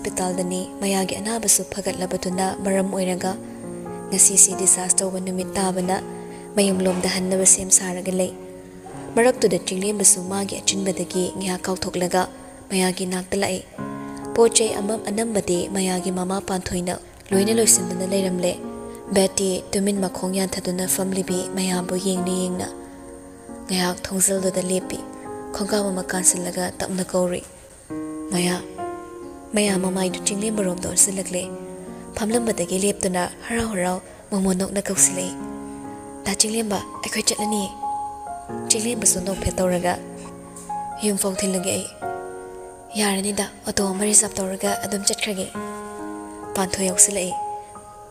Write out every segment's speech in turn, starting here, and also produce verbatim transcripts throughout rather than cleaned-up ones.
ꯍꯣꯁꯄꯤꯇꯥꯜꯗꯅꯤ꯫ ꯃꯌꯥꯒꯤ ꯑꯅꯥꯕꯁꯨ ꯐꯒꯠꯂꯕꯗꯨꯅ ꯃꯔꯝ ꯑꯣꯏꯔꯒ ꯉꯁꯤꯁꯤ discharge ꯇꯧꯕ ꯅꯨꯃꯤꯠ ꯇꯥꯕꯅ ꯃꯌꯨꯝꯂꯣꯝꯗ ꯍꯟꯅꯕ ꯁꯦꯝ ꯁꯥꯔꯒ ꯂꯩ꯫ ꯃꯔꯛꯇꯨꯗ ꯆꯤꯡꯂꯦꯝꯕꯁꯨ ꯃꯥꯒꯤ ꯑꯆꯤꯟꯕꯗꯒꯤ ꯉꯥꯏꯍꯥꯛ ꯀꯥꯎꯊꯣꯛꯂꯒ ꯃꯌꯥꯒꯤ ꯅꯥꯛꯇ ꯂꯥꯛꯏ꯫ ꯄꯣꯠ ꯆꯩ ꯑꯃ ꯑꯅꯝꯕꯗꯤ ꯃꯌꯥꯒꯤ ꯃꯃꯥ ꯄꯥꯟꯊꯣꯏꯅ ꯂꯣꯏꯅ ꯂꯣꯏꯁꯤꯟꯗꯨꯅ ꯂꯩꯔꯝꯂꯦ꯫ ꯕꯦꯇꯤ ꯇꯨꯃꯤꯟ ꯃꯈꯣꯡ ꯌꯥꯟꯊꯗꯨꯅ ꯐꯝꯂꯤꯕꯤ ꯃꯌꯥꯕꯨ ꯌꯦꯡꯅ ꯌꯦꯡꯅ ꯉꯥꯏꯍꯥꯛ ꯊꯣꯡꯖꯜꯗꯨꯗ ꯂꯦꯞꯄꯤ꯫ ꯈꯣꯡꯀꯥꯞ ꯑꯃ ꯀꯥꯟꯁꯤꯜꯂꯒ ꯇꯞꯅ ꯀꯧꯔꯤ, "ꯃꯌꯥ!" ꯃꯌꯥ ꯃꯃꯥꯏꯗꯨ ꯆꯤꯡꯂꯦꯝꯕꯔꯣꯝꯗ ꯑꯣꯟꯁꯤꯜꯂꯛꯂꯦ꯫ ꯐꯝꯂꯝꯕꯗꯒꯤ ꯂꯦꯞꯇꯨꯅ ꯍꯔꯥꯎ ꯍꯔꯥꯎ ꯃꯣꯃꯣꯟ ꯅꯣꯛꯅ ꯀꯧꯁꯤꯜꯂꯛꯏ, "ꯗꯥ ꯆꯤꯡꯂꯦꯝꯕ, ꯑꯩꯈꯣꯏ ꯆꯠꯂꯅꯤ!" ꯆꯤꯡꯂꯦꯝꯕꯁꯨ ꯅꯣꯛꯐꯦꯠ ꯇꯧꯔꯒ, "ꯌꯨꯝꯐꯥꯎ ꯊꯤꯜꯂꯒꯦ ꯑꯩ꯫ ꯌꯥꯔꯅꯤꯗ, ꯑꯣꯇꯣ ꯑꯃ reserve ꯇꯧꯔꯒ ꯑꯗꯨꯝ ꯆꯠꯈ꯭ꯔꯒꯦ꯫" ꯄꯥꯟꯊꯣꯏ ꯌꯧꯁꯤꯜꯂꯛꯏ꯫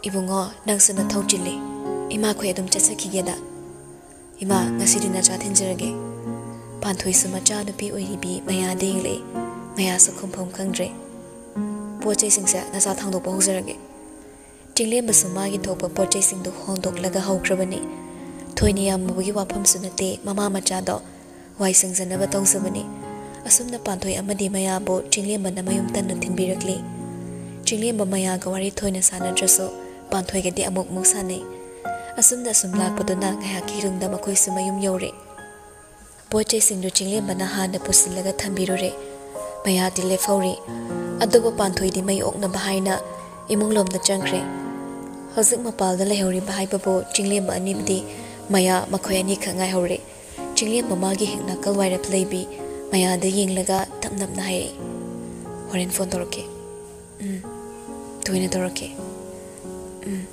"ꯏꯕꯨꯡꯉꯣ, ꯅꯪꯁꯨ ꯅꯊꯧ ꯆꯤꯜꯂꯤ꯫ ꯏꯃꯥꯈꯣꯏ ꯑꯗꯨꯝ ꯆꯠꯆꯈꯤꯒꯦꯗ꯫" "ꯏꯃꯥ, ꯉꯁꯤꯗꯤ ꯅꯆꯥ ꯊꯤꯟꯖꯔꯒꯦ꯫" ꯄꯥꯟꯊꯣꯏꯁꯨ ꯃꯆꯥ ꯅꯨꯄꯤ ꯑꯣꯏꯔꯤꯕꯤ ꯃꯌꯥꯗ ꯌꯦꯡꯂꯛꯏ꯫ ꯃꯌꯥꯁꯨ ꯈꯨꯝꯐꯝ ꯈꯪꯗ꯭ꯔꯦ꯫ "ꯄꯣꯠ ꯆꯩꯁꯤꯡꯁꯦ ꯅꯆꯥ ꯊꯥꯡꯗꯣꯛꯄ ꯍꯧꯖꯔꯒꯦ꯫" ꯆꯤꯡꯂꯦꯝꯕꯁꯨ ꯃꯥꯒꯤ ꯊꯣꯛꯄ ꯄꯣꯠ ꯆꯩꯁꯤꯡꯗꯨ ꯍꯣꯟꯗꯣꯛꯂꯒ ꯍꯧꯈ꯭ꯔꯕꯅꯤ꯫ ꯊꯣꯏꯅ ꯌꯥꯝꯃꯨꯕꯒꯤ ꯋꯥꯐꯝꯁꯨ ꯅꯠꯇꯦ, ꯃꯃꯥ ꯃꯆꯥꯗꯣ ꯋꯥꯏ ꯁꯪꯖꯅꯕ ꯇꯧꯖꯕꯅꯤ꯫ ꯑꯁꯨꯝꯅ ꯄꯥꯟꯊꯣꯏ ꯑꯃꯗꯤ ꯃꯌꯥꯕꯨ ꯆꯤꯡꯂꯦꯝꯕꯅ ꯃꯌꯨꯝ ꯇꯟꯅ ꯊꯤꯟꯕꯤꯔꯛꯂꯤ꯫ ꯆꯤꯡꯂꯦꯝꯕ ꯃꯌꯥꯒ ꯋꯥꯔꯤ ꯊꯣꯏꯅ ꯁꯥꯟꯅꯗ꯭ꯔꯁꯨ ꯄꯥꯟꯊꯣꯏꯒꯗꯤ ꯑꯃꯨꯛ ꯑꯃꯨꯛ ꯁꯥꯟꯅꯩ꯫ ꯑꯁꯨꯝꯅ ꯑꯁꯨꯝ ꯂꯥꯛꯄꯗꯨꯅ ꯉꯥꯏꯍꯥꯛꯀꯤ ꯇꯨꯡꯗ ꯃꯈꯣꯏꯁꯨ ꯃꯌꯨꯝ ꯌꯧꯔꯦ꯫ ꯄꯣꯠ ꯆꯩꯁꯤꯡꯗꯨ ꯆꯤꯡꯂꯦꯝꯕꯅ ꯍꯥꯟꯅ ꯄꯨꯁꯤꯜꯂꯒ ꯊꯝꯕꯤꯔꯨꯔꯦ꯫ ꯃꯌꯥꯗꯤ ꯂꯦꯞꯍꯧꯔꯤ꯫ ꯑꯗꯨꯕꯨ ꯄꯥꯟꯊꯣꯏꯗꯤ ꯃꯩ ꯑꯣꯛꯅꯕ ꯍꯥꯏꯅ ꯏꯃꯨꯡꯂꯣꯝꯗ ꯆꯪꯈ꯭ꯔꯦ꯫ ꯍꯧꯖꯤꯛ ꯃꯄꯥꯜꯗ ꯂꯩꯍꯧꯔꯤꯕ ꯍꯥꯏꯕꯕꯨ ꯆꯤꯡꯂꯦꯝꯕ ꯑꯅꯤꯗꯤ ꯃꯌꯥ ꯃꯈꯣꯏ ꯑꯅꯤꯈꯛ ꯉꯥꯏꯍꯧꯔꯦ꯫ ꯆꯤꯡꯂꯦꯝꯕ ꯃꯥꯒꯤ ꯍꯦꯛ ꯅꯥꯀꯜ ꯋꯥꯏꯔꯞ ꯂꯩꯕꯤ ꯃꯌꯥꯗ ꯌꯦꯡꯂꯒ ꯇꯞ ꯅꯞꯅ ꯍꯥꯏꯔꯛꯏ, "ꯍꯣꯔꯦꯟ ꯐꯣꯟ ꯇꯧꯔꯛꯀꯦ꯫ ꯎꯝ, ꯇꯣꯏꯅ ꯇꯧꯔꯛꯀꯦ꯫ ꯎꯝ,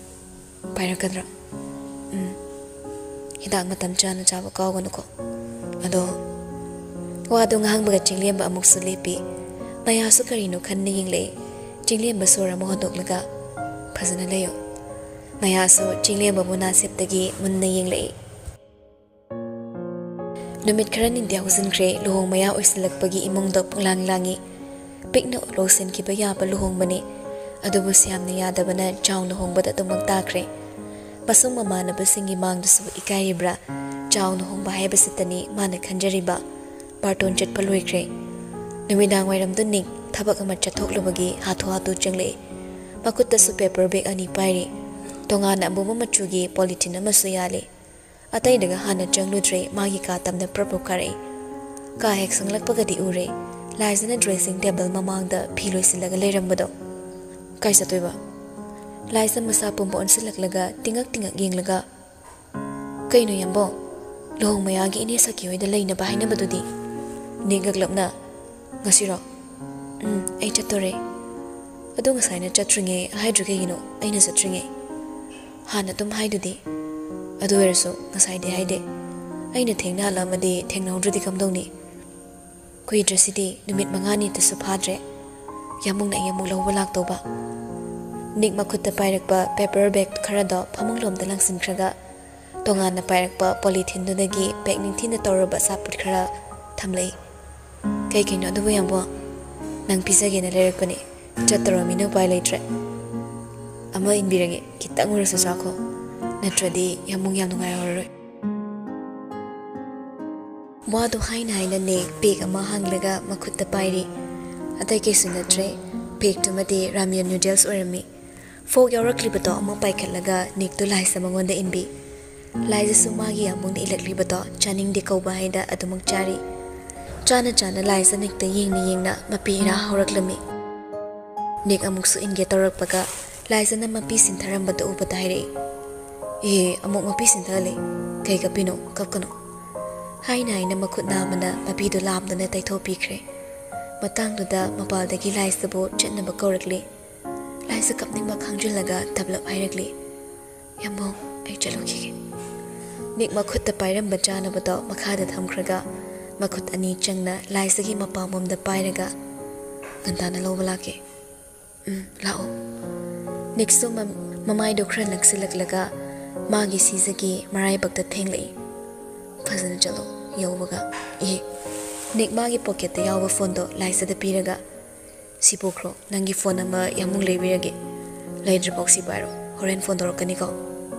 ꯄꯥꯏꯔꯛꯀꯗ꯭ꯔꯥ? ꯎꯝ, ꯍꯤꯗꯥꯛ ꯃꯇꯝ ꯆꯥꯅ ꯆꯥꯕ ꯀꯥꯎꯒꯅꯨꯀꯣ꯫ ꯑꯗꯣ," ꯋꯥꯗꯣ ꯉꯥꯡꯕꯒ ꯆꯤꯡꯂꯦꯝꯕ ꯑꯃꯨꯛꯁꯨ ꯂꯦꯞꯄꯤ꯫ ꯃꯌꯥꯁꯨ ꯀꯔꯤꯅꯣ ꯈꯟꯅ ꯌꯦꯡꯂꯛꯏ꯫ ꯆꯤꯡꯂꯦꯝꯕ ꯁꯣꯔ ꯑꯃ ꯍꯣꯟꯗꯣꯛꯂꯒ, "ꯐꯖꯅ ꯂꯩꯌꯨ꯫" ꯃꯌꯥꯁꯨ ꯆꯤꯡꯂꯦꯝꯕꯕꯨ ꯅꯥꯁꯦꯞꯇꯒꯤ ꯃꯨꯟꯅ ꯌꯦꯡꯂꯛꯏ꯫ ꯅꯨꯃꯤꯠ ꯈꯔꯅꯤꯗꯤ ꯍꯧꯖꯤꯟꯈ꯭ꯔꯦ꯫ ꯂꯨꯍꯣꯡ ꯃꯌꯥ ꯑꯣꯏꯁꯤꯜꯂꯛꯄꯒꯤ ꯏꯃꯨꯡꯗꯣ ꯄꯨꯛꯂꯥꯡ ꯂꯥꯡꯉꯤ꯫ ꯄꯤꯛꯅ ꯂꯣꯏꯁꯤꯟꯈꯤꯕ ꯌꯥꯕ ꯂꯨꯍꯣꯡꯕꯅꯤ꯫ ꯑꯗꯨꯕꯨ ꯁ꯭ꯌꯥꯝꯅ ꯌꯥꯗꯕꯅ ꯆꯥꯎꯅ ꯍꯣꯡꯕꯗ ꯑꯗꯨꯃꯛ ꯇꯥꯈ꯭ꯔꯦ꯫ ꯃꯁꯨꯡ ꯃꯃꯥꯟꯅꯕꯁꯤꯡꯒꯤ ꯃꯥꯡꯗꯁꯨ ꯏꯀꯥꯏꯔꯤꯕ꯭ꯔꯥ? ꯆꯥꯎꯅ ꯍꯣꯡꯕ ꯍꯥꯏꯕꯁꯤꯇꯅꯤ ꯃꯥꯅ ꯈꯟꯖꯔꯤꯕ꯫ ꯕꯥꯔꯇꯣꯟ ꯆꯠꯄ ꯂꯣꯏꯈ꯭ꯔꯦ꯫ ꯅꯨꯃꯤꯗꯥꯡ ꯋꯥꯏꯔꯝꯗꯨ ꯅꯤꯛ ꯊꯕꯛ ꯑꯃ ꯆꯠꯊꯣꯛꯂꯨꯕꯒꯤ ꯍꯥꯊꯨ ꯍꯥꯊꯨ ꯆꯪꯂꯛꯏ꯫ ꯃꯈꯨꯠꯇꯁꯨ ꯄꯦꯄꯔ ꯕꯦꯒ ꯑꯅꯤ ꯄꯥꯏꯔꯤ꯫ ꯇꯣꯉꯥꯟꯅ ꯑꯃꯨꯕ ꯃꯆꯨꯒꯤ ꯄꯣꯂꯤꯊꯤꯟ ꯑꯃꯁꯨ ꯌꯥꯜꯂꯤ꯫ ꯑꯇꯩꯗꯒ ꯍꯥꯟꯅ ꯆꯪꯂꯨꯗ꯭ꯔꯦ ꯃꯥꯒꯤ ꯀꯥ ꯇꯝꯅ ꯄ꯭ꯔꯞ ꯄ꯭ꯔꯞ ꯀꯥꯔꯛꯏ꯫ ꯀꯥ ꯍꯦꯛ ꯆꯪꯂꯛꯄꯒꯗꯤ ꯎꯔꯦ ꯂꯥꯏꯖꯅ ꯗ꯭ꯔꯦꯁꯤꯡ ꯇꯦꯕꯜ ꯃꯃꯥꯡꯗ ꯐꯤ ꯂꯣꯏꯁꯤꯜꯂꯒ ꯂꯩꯔꯝꯕꯗꯣ꯫ "ꯀꯥꯏ ꯆꯠꯇꯣꯏꯕ?" ꯂꯥꯏꯖ ꯃꯁꯥ ꯄꯨꯝꯕ ꯑꯣꯟꯁꯤꯜꯂꯛꯂꯒ ꯇꯤꯡꯉꯛ ꯇꯤꯡꯉꯛ ꯌꯦꯡꯂꯒ, "ꯀꯩꯅꯣ ꯌꯥꯝꯕꯣ, ꯂꯨꯍꯣꯡ ꯃꯌꯥꯒꯤ ꯏꯅꯦ ꯁꯈꯤ ꯍꯣꯏꯗ ꯂꯩꯅꯕ ꯍꯥꯏꯅꯕꯗꯨꯗꯤ?" ꯅꯤꯛ ꯉꯛꯂꯞꯅ, "ꯉꯁꯤꯔꯣ? ꯎꯝ, ꯑꯩ ꯆꯠꯇꯣꯔꯦ꯫ ꯑꯗꯣ ꯉꯁꯥꯏꯅ ꯆꯠꯇ꯭ꯔꯤꯉꯩ ꯍꯥꯏꯗ꯭ꯔꯤ ꯀꯩꯒꯤꯅꯣ? ꯑꯩꯅ ꯆꯠꯇ꯭ꯔꯤꯉꯩ ꯍꯥꯟꯅ ꯑꯗꯨꯝ ꯍꯥꯏꯗꯨꯗꯤ?" "ꯑꯗꯨ ꯑꯣꯏꯔꯁꯨ ꯉꯁꯥꯏꯗꯤ ꯍꯥꯏꯗꯦ꯫ ꯑꯩꯅ ꯊꯦꯡꯅ ꯍꯜꯂꯛꯑꯝꯃꯗꯤ ꯊꯦꯡꯅꯍꯧꯗ꯭ꯔꯗꯤ ꯀꯝꯗꯧꯅꯤ? ꯀꯨꯏꯗ꯭ꯔꯁꯤꯗꯤ, ꯅꯨꯃꯤꯠ ꯃꯉꯥꯅꯤꯗꯁꯨ ꯐꯥꯗ꯭ꯔꯦ꯫ ꯌꯥꯝꯕꯨꯡꯅ ꯑꯩ ꯑꯃꯨꯛ ꯂꯧꯕ ꯂꯥꯛꯇꯧꯕ꯫" ꯅꯤꯛ ꯃꯈꯨꯠꯇ ꯄꯥꯏꯔꯛꯄ ꯄꯦꯄꯔ ꯕꯦꯒ ꯈꯔꯗꯣ ꯐꯃꯨꯡꯂꯣꯝꯗ ꯂꯪꯁꯤꯟꯈ꯭ꯔꯒ ꯇꯣꯉꯥꯟꯅ ꯄꯥꯏꯔꯛꯄ ꯄꯣꯂꯤꯊꯤꯟꯗꯨꯗꯒꯤ ꯄꯦꯛ ꯅꯤꯡꯊꯤꯅ ꯇꯧꯔꯕ ꯑꯆꯥꯄꯣꯠ ꯈꯔ ꯊꯝꯂꯛꯏ꯫ "ꯀꯩ ꯀꯩꯅꯣ ꯑꯗꯨꯕꯨ ꯌꯥꯝꯕꯣ? ꯅꯪ ꯄꯤꯖꯒꯦꯅ ꯂꯩꯔꯛꯄꯅꯦ꯫ ꯆꯠꯇꯧꯔꯃꯤꯅ ꯎꯄꯥꯏ ꯂꯩꯇ꯭ꯔꯦ꯫ ꯑꯃ ꯏꯟꯕꯤꯔꯒꯦ, ꯈꯤꯇꯪ ꯑꯣꯏꯔꯁꯨ ꯆꯥꯈꯣ꯫ ꯅꯠꯇ꯭ꯔꯗꯤ ꯌꯥꯝꯕꯨꯡ ꯌꯥꯝ ꯅꯨꯡꯉꯥꯏꯍꯧꯔꯔꯣꯏ꯫" ꯋꯥꯗꯣ ꯍꯥꯏꯅ ꯍꯥꯏꯅ ꯅꯤꯛ ꯄꯦꯛ ꯑꯃ ꯍꯥꯡꯂꯒ ꯃꯈꯨꯠꯇ ꯄꯥꯏꯔꯤ꯫ ꯑꯇꯩ ꯀꯩꯁꯨ ꯅꯠꯇ꯭ꯔꯦ, ꯄꯦꯛꯇꯨꯃꯗꯤ ꯔꯥꯃꯤꯌꯟ ꯅꯨꯗꯜꯁ ꯑꯣꯏꯔꯝꯃꯤ꯫ ꯐꯣꯛ ꯌꯥꯎꯔꯛꯂꯤꯕꯗꯣ ꯑꯃꯨꯛ ꯄꯥꯏꯈꯠꯂꯒ ꯅꯤꯛꯇꯨ ꯂꯥꯏꯖ ꯃꯉꯣꯟꯗ ꯏꯟꯕꯤ꯫ ꯂꯥꯏꯖꯁꯨ ꯃꯥꯒꯤ ꯌꯥꯝꯕꯨꯡꯅ ꯏꯜꯂꯛꯂꯤꯕꯗꯣ ꯆꯥꯅꯤꯡꯗꯦ ꯀꯧꯕ ꯍꯥꯏꯅ ꯑꯗꯨꯃꯛ ꯆꯥꯔꯤ꯫ ꯆꯥꯅ ꯆꯥꯅ ꯂꯥꯏꯖ ꯅꯤꯛꯇ ꯌꯦꯡꯅ ꯌꯦꯡꯅ ꯃꯄꯤ ꯏꯔꯥ ꯍꯧꯔꯛꯂꯝꯃꯤ꯫ ꯅꯤꯛ ꯑꯃꯨꯛꯁꯨ ꯏꯟꯒꯦ ꯇꯧꯔꯛꯄꯒ ꯂꯥꯏꯖꯅ ꯃꯄꯤ ꯁꯤꯟꯊꯔꯝꯕꯗꯨ ꯎꯕꯗ ꯍꯥꯏꯔꯛꯏ, "ꯑꯦ, ꯑꯃꯨꯛ ꯃꯄꯤ ꯁꯤꯟꯊꯍꯜꯂꯦ꯫ ꯀꯩ ꯀꯞꯄꯤꯅꯣ? ꯀꯞꯀꯅꯨ꯫" ꯍꯥꯏꯅ ꯍꯥꯏꯅ ꯃꯈꯨꯠ ꯅꯥꯝꯃꯅ ꯃꯄꯤꯗꯨ ꯂꯥꯝꯗꯅ ꯇꯩꯊꯣꯛꯄꯤꯈ꯭ꯔꯦ꯫ ꯃꯇꯥꯡꯗꯨꯗ ꯃꯄꯥꯜꯗꯒꯤ ꯂꯥꯏꯖꯕꯨ ꯆꯠꯅꯕ ꯀꯧꯔꯛꯂꯤ꯫ ꯂꯥꯏꯖ ꯀꯞꯅꯤꯡꯕ ꯈꯥꯡꯖꯤꯜꯂꯒ ꯊꯞꯂꯞ ꯍꯥꯏꯔꯛꯂꯤ, "ꯌꯥꯝꯕꯨꯡ, ꯑꯩ ꯆꯠꯂꯨꯈꯤꯒꯦ꯫" ꯅꯤꯛ ꯃꯈꯨꯠꯇ ꯄꯥꯏꯔꯝꯕ ꯆꯥꯅꯕꯗꯣ ꯃꯈꯥꯗ ꯊꯝꯈ꯭ꯔꯒ ꯃꯈꯨꯠ ꯑꯅꯤ ꯆꯪꯅ ꯂꯥꯏꯖꯒꯤ ꯃꯄꯥꯝꯂꯣꯝꯗ ꯄꯥꯏꯔꯒ ꯉꯟꯇꯥꯅ ꯂꯧꯕ ꯂꯥꯛꯀꯦ꯫ "ꯎꯝ, ꯂꯥꯛꯑꯣ꯫" ꯅꯤꯛꯁꯨ ꯃꯝ-, ꯃꯃꯥꯏꯗꯣ ꯈꯔ ꯅꯛꯁꯤꯜꯂꯛꯂꯒ ꯃꯥꯒꯤ ꯁꯤꯖꯒꯤ ꯃꯔꯥꯏꯕꯛꯇ ꯊꯦꯡꯂꯛꯏ꯫ "ꯐꯖꯅ ꯆꯠꯂꯣ, ꯌꯧꯕꯒ꯫" ꯑꯦ, ꯅꯤꯛ ꯃꯥꯒꯤ ꯄꯣꯀꯦꯠꯇ ꯌꯥꯎꯕ ꯐꯣꯟꯗꯣ ꯂꯥꯏꯖꯗ ꯄꯤꯔꯒ, "ꯁꯤ ꯄꯨꯈ꯭ꯔꯣ, ꯅꯪꯒꯤ ꯐꯣꯟ ꯑꯃ ꯌꯥꯝꯕꯨꯡ ꯂꯩꯕꯤꯔꯒꯦ꯫ ꯂꯩꯗ꯭ꯔꯐꯥꯎ ꯁꯤ ꯄꯥꯏꯔꯣ, ꯍꯣꯔꯦꯟ ꯐꯣꯟ ꯇꯧꯔꯛꯀꯅꯤꯀꯣ꯫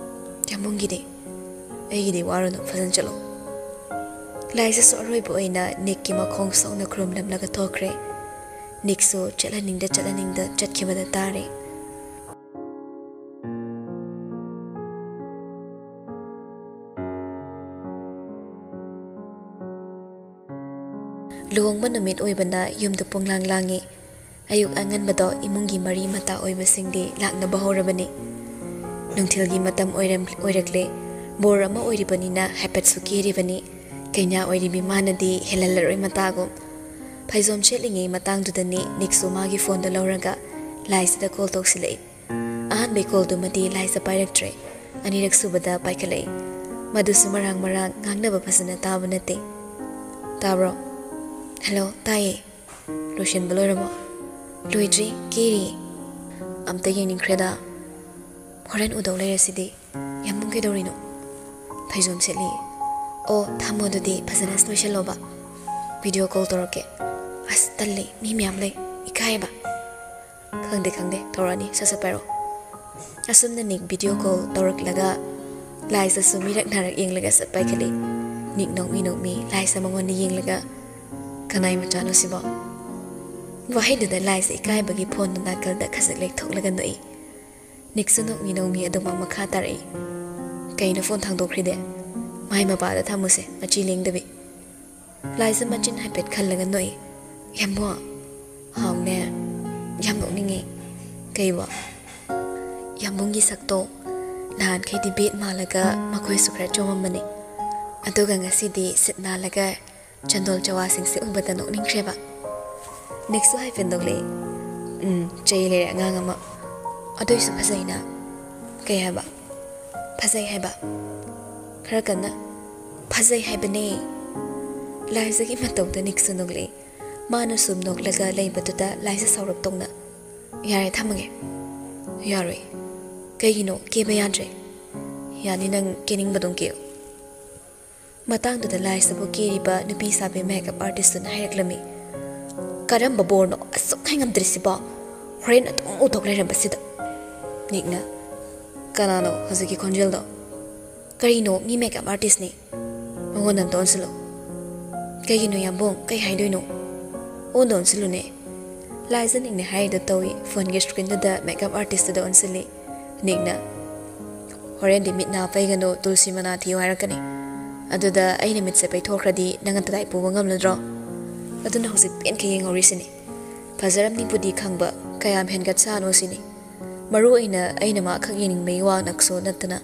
ꯌꯥꯝꯕꯨꯡꯒꯤꯗꯤ?" "ꯑꯩꯒꯤꯗꯤ ꯋꯥꯔꯨꯅꯨ, ꯐꯖꯅ ꯆꯠꯂꯣ꯫" ꯂꯥꯏꯖꯁꯨ ꯑꯔꯣꯏꯕ ꯑꯣꯏꯅ ꯅꯤꯛꯀꯤ ꯃꯈꯣꯡ ꯁꯣꯛꯅ ꯈꯨꯔꯨꯝꯂꯝꯂꯒ ꯊꯣꯛꯈ꯭ꯔꯦ꯫ ꯅꯤꯛꯁꯨ ꯆꯠꯍꯟꯅꯤꯡꯗ ꯆꯠꯍꯟꯅꯤꯡꯗ ꯆꯠꯈꯤꯕꯗ ꯇꯥꯔꯦ꯫ ꯂꯨꯍꯣꯡꯕ ꯅꯨꯃꯤꯠ ꯑꯣꯏꯕꯅ ꯌꯨꯝꯗ ꯄꯨꯡꯂꯥꯡ ꯂꯥꯡꯉꯤ꯫ ꯑꯌꯨꯛ ꯑꯉꯟꯕꯗꯣ ꯏꯃꯨꯡꯒꯤ ꯃꯔꯤ ꯃꯇꯥ ꯑꯣꯏꯕꯁꯤꯡꯗꯤ ꯂꯥꯛꯅꯕ ꯍꯧꯔꯕꯅꯤ꯫ ꯅꯨꯡꯊꯤꯜꯒꯤ ꯃꯇꯝ ꯑꯣꯏꯔꯝ-, ꯑꯣꯏꯔꯛꯂꯦ꯫ ꯕꯣꯔ ꯑꯃ ꯑꯣꯏꯔꯤꯕꯅꯤꯅ ꯍꯥꯏꯐꯦꯠꯁꯨ ꯀꯦꯔꯤꯕꯅꯤ꯫ ꯀꯩꯅꯥ ꯑꯣꯏꯔꯤꯕꯤ ꯃꯥꯅꯗꯤ ꯍꯦꯜꯍꯜꯂꯔꯣꯏ ꯃꯇꯥꯒꯨꯝ꯫ ꯐꯩꯖꯣꯝ ꯁꯦꯠꯂꯤꯉꯩ ꯃꯇꯥꯡꯗꯨꯗꯅꯤ ꯅꯤꯛꯁꯨ ꯃꯥꯒꯤ ꯐꯣꯟꯗꯣ ꯂꯧꯔꯒ ꯂꯥꯏꯁꯤꯗ ꯀꯣꯜ ꯇꯧꯁꯤꯜꯂꯛꯏ꯫ ꯑꯍꯥꯟꯕꯩ ꯀꯣꯜꯗꯨꯃꯗꯤ ꯂꯥꯏꯖ ꯄꯥꯏꯔꯛꯇ꯭ꯔꯦ꯫ ꯑꯅꯤꯔꯛ ꯁꯨꯕꯗ ꯄꯥꯏꯈꯠꯂꯛꯏ꯫ ꯃꯗꯨꯁꯨ ꯃꯔꯥꯡ ꯃꯔꯥꯡ ꯉꯥꯡꯅꯕ ꯐꯖꯅ ꯇꯥꯕ ꯅꯠꯇꯦ꯫ "ꯇꯥꯕ꯭ꯔꯣ?" "ꯍꯜꯂꯣ, ꯇꯥꯏꯌꯦ꯫ ꯂꯣꯏꯁꯤꯟꯕ ꯂꯣꯏꯔꯕꯣ?" "ꯂꯣꯏꯗ꯭ꯔꯤ, ꯀꯦꯔꯤ꯫ ꯑꯝꯇ ꯌꯦꯡꯅꯤꯡꯈ꯭ꯔꯦꯗ꯫ ꯍꯣꯔꯦꯟ ꯎꯗꯧ ꯂꯩꯔꯁꯤꯗꯤ꯫ ꯌꯥꯝꯕꯨꯡ ꯀꯩꯗꯧꯔꯤꯅꯣ?" "ꯐꯩꯖꯣꯝ ꯁꯦꯠꯂꯤ꯫" "ꯑꯣ, ꯊꯝꯃꯣ ꯑꯗꯨꯗꯤ, ꯐꯖꯅ ꯂꯣꯏꯁꯤꯜꯂꯣꯕ꯫ ꯚꯤꯗꯤꯑꯣ ꯀꯣꯜ ꯇꯧꯔꯛꯀꯦ꯫" "ꯑꯁ, ꯇꯜꯂꯤ, ꯃꯤ ꯃꯌꯥꯝ ꯂꯩ, ꯏꯀꯥꯏꯌꯦꯕ꯫" "ꯈꯪꯗꯦ, ꯈꯪꯗꯦ, ꯇꯧꯔꯛꯑꯅꯤ, ꯁꯠ ꯁꯠ ꯄꯥꯏꯔꯛꯑꯣ꯫" ꯑꯁꯨꯝꯅ ꯅꯤꯛ ꯚꯤꯗꯤꯑꯣ ꯀꯣꯜ ꯇꯧꯔꯛꯂꯒ ꯂꯥꯏꯖꯁꯨ ꯃꯤꯔꯛ ꯅꯥꯔꯛ ꯌꯦꯡꯂꯒ ꯁꯠ ꯄꯥꯏꯈꯠꯂꯤ꯫ ꯅꯤꯛ ꯅꯣꯛꯃꯤ ꯅꯣꯛꯃꯤ ꯂꯥꯏꯖ ꯃꯉꯣꯟꯗ ꯌꯦꯡꯂꯒ, "ꯀꯅꯥꯏ ꯃꯆꯥꯅꯣ ꯁꯤꯕꯣ?" ꯋꯥꯍꯩꯗꯨꯗ ꯂꯥꯏꯖ ꯏꯀꯥꯏꯕꯒꯤ ꯐꯣꯟꯗꯨ ꯅꯥꯀꯜꯗ ꯈꯖꯤꯛ ꯂꯩꯊꯣꯛꯂꯒ ꯅꯣꯛꯏ꯫ ꯅꯤꯛꯁꯨ ꯅꯣꯛꯃꯤ ꯅꯣꯛꯃꯤ ꯑꯗꯨꯃꯛ ꯃꯈꯥ ꯇꯥꯔꯛꯏ꯫ "ꯀꯩꯅꯣ ꯐꯣꯟ ꯊꯥꯡꯗꯣꯛꯈ꯭ꯔꯤꯗꯤ? ꯃꯥꯏ ꯃꯄꯥꯗ ꯊꯝꯃꯨꯁꯦ, ꯃꯆꯤ ꯂꯦꯡꯗꯕꯤ꯫" ꯂꯥꯏꯖ ꯃꯆꯤꯟ ꯍꯥꯏꯐꯦꯠ ꯈꯜꯂꯒ ꯅꯣꯛꯏ꯫ "ꯌꯥꯝꯕꯨꯡ꯫" "ꯍꯥꯎꯅꯦ, ꯌꯥꯝ ꯅꯣꯛꯅꯤꯡꯉꯤ꯫" "ꯀꯩꯕꯣ?" "ꯌꯥꯝꯕꯨꯡꯒꯤ ꯁꯛꯇꯣ ꯅꯍꯥꯟꯈꯩꯗꯤ ꯕꯦꯠ ꯃꯥꯜꯂꯒ ꯃꯈꯣꯏꯁꯨ ꯈꯔ ꯆꯣꯝꯃꯝꯕꯅꯤ, ꯑꯗꯨꯒ ꯉꯁꯤꯗꯤ ꯁꯤꯠ ꯅꯥꯜꯂꯒ ꯆꯟꯗꯣꯜ ꯆꯋꯥꯁꯤꯡꯁꯦ ꯎꯕꯗ ꯅꯣꯛꯅꯤꯡꯈ꯭ꯔꯦꯕ꯫" ꯅꯤꯛꯁꯨ ꯍꯥꯏꯐꯦꯠ ꯅꯣꯛꯂꯛꯏ꯫ "ꯎꯝ, ꯆꯩ ꯂꯩꯔꯦ ꯑꯉꯥꯡ ꯑꯃ꯫ ꯑꯗꯨꯏꯁꯨ ꯐꯖꯩꯅ꯫" "ꯀꯩ ꯍꯥꯏꯕ?" "ꯐꯖꯩ ꯍꯥꯏꯕ꯫" "ꯈꯔ ꯀꯟꯅ꯫" "ꯐꯖꯩ ꯍꯥꯏꯕꯅꯦ꯫" ꯂꯥꯏꯖꯒꯤ ꯃꯇꯧꯗ ꯅꯤꯛꯁꯨ ꯅꯣꯛꯂꯛꯏ꯫ ꯃꯥꯅ ꯁꯨꯝ ꯅꯣꯛꯂꯒ ꯂꯩꯕꯗꯨꯗ ꯂꯥꯏꯖ ꯁꯥꯎꯔꯞ ꯇꯧꯅ, "ꯌꯥꯔꯦ, ꯊꯝꯃꯒꯦ꯫" "ꯌꯥꯔꯣꯏ꯫" "ꯀꯩꯒꯤꯅꯣ? ꯀꯦꯕ ꯌꯥꯗ꯭ꯔꯦ꯫" "ꯌꯥꯅꯤ, ꯅꯪ ꯀꯦꯅꯤꯡꯕꯗꯨꯝ ꯀꯦꯌꯨ꯫" ꯃꯇꯥꯡꯗꯨꯗ ꯂꯥꯏꯁꯤꯕꯨ ꯀꯦꯔꯤꯕ ꯅꯨꯄꯤ ꯁꯥꯕꯤ ꯃꯦꯀꯞ ꯑꯥꯔꯇꯤꯁꯇꯨꯅ ꯍꯥꯏꯔꯛꯂꯝꯃꯤ꯫ "ꯀꯔꯝꯕ ꯕꯣꯔꯅꯣ ꯑꯁꯨꯛ ꯉꯥꯏꯉꯝꯗ꯭ꯔꯤꯁꯤꯕꯣ? ꯍꯣꯔꯦꯟ ꯑꯗꯨꯝ ꯎꯊꯣꯛ ꯂꯩꯔꯝꯕꯁꯤꯗ꯫" ꯅꯤꯛꯅ, "ꯀꯅꯥꯅꯣ ꯍꯧꯖꯤꯛꯀꯤ ꯈꯣꯟꯖꯦꯜꯗꯣ?" "ꯀꯔꯤꯅꯣ, ꯃꯤ ꯃꯦꯀꯞ ꯑꯥꯔꯇꯤꯁꯅꯤ꯫" "ꯃꯉꯣꯟꯗ ꯑꯝꯇ ꯑꯣꯟꯁꯤꯜꯂꯣ꯫" "ꯀꯩꯒꯤꯅꯣ ꯌꯥꯝꯕꯨꯡ, ꯀꯩ ꯍꯥꯏꯗꯣꯏꯅꯣ?" "ꯑꯣꯟꯗ ꯑꯣꯟꯁꯤꯜꯂꯨꯅꯦ꯫" ꯂꯥꯏꯖ, ꯅꯤꯛꯅ ꯍꯥꯏꯔꯤꯗꯣ ꯇꯧꯏ꯫ ꯐꯣꯟꯒꯤ ꯁ꯭ꯀ꯭ꯔꯤꯟꯗꯨꯗ ꯃꯦꯀꯞ ꯑꯥꯔꯇꯤꯁꯇꯨꯗ ꯑꯣꯟꯁꯤꯜꯂꯤ꯫ ꯅꯤꯛꯅ, "ꯍꯣꯔꯦꯟꯗꯤ ꯃꯤꯠ ꯅꯥ ꯄꯩꯒꯅꯨ, ꯇꯨꯜꯁꯤ ꯃꯅꯥ ꯊꯤꯌꯨ ꯍꯥꯏꯔꯛꯀꯅꯤ꯫ ꯑꯗꯨꯗ ꯑꯩꯅ ꯃꯤꯠꯁꯦ ꯄꯩꯊꯣꯛꯈ꯭ꯔꯗꯤ ꯅꯪ ꯑꯇꯗꯥꯏ ꯄꯨꯕ ꯉꯝꯂꯗ꯭ꯔꯣ? ꯑꯗꯨꯅ ꯍꯧꯖꯤꯛ ꯄꯦꯟꯈꯩ ꯌꯦꯡꯍꯧꯔꯤꯁꯤꯅꯤ꯫ ꯐꯖꯔꯝꯅꯤꯕꯨꯗꯤ ꯈꯪꯕ, ꯀꯌꯥꯝ ꯍꯦꯟꯒꯠ ꯁꯥꯅꯣ ꯁꯤꯅꯤ꯫ ꯃꯔꯨ ꯑꯣꯏꯅ ꯑꯩꯅ ꯃꯥ ꯈꯛ ꯌꯦꯡꯅꯤꯡꯕꯒꯤ ꯋꯥ ꯅꯛꯁꯨ ꯅꯠꯇꯅ꯫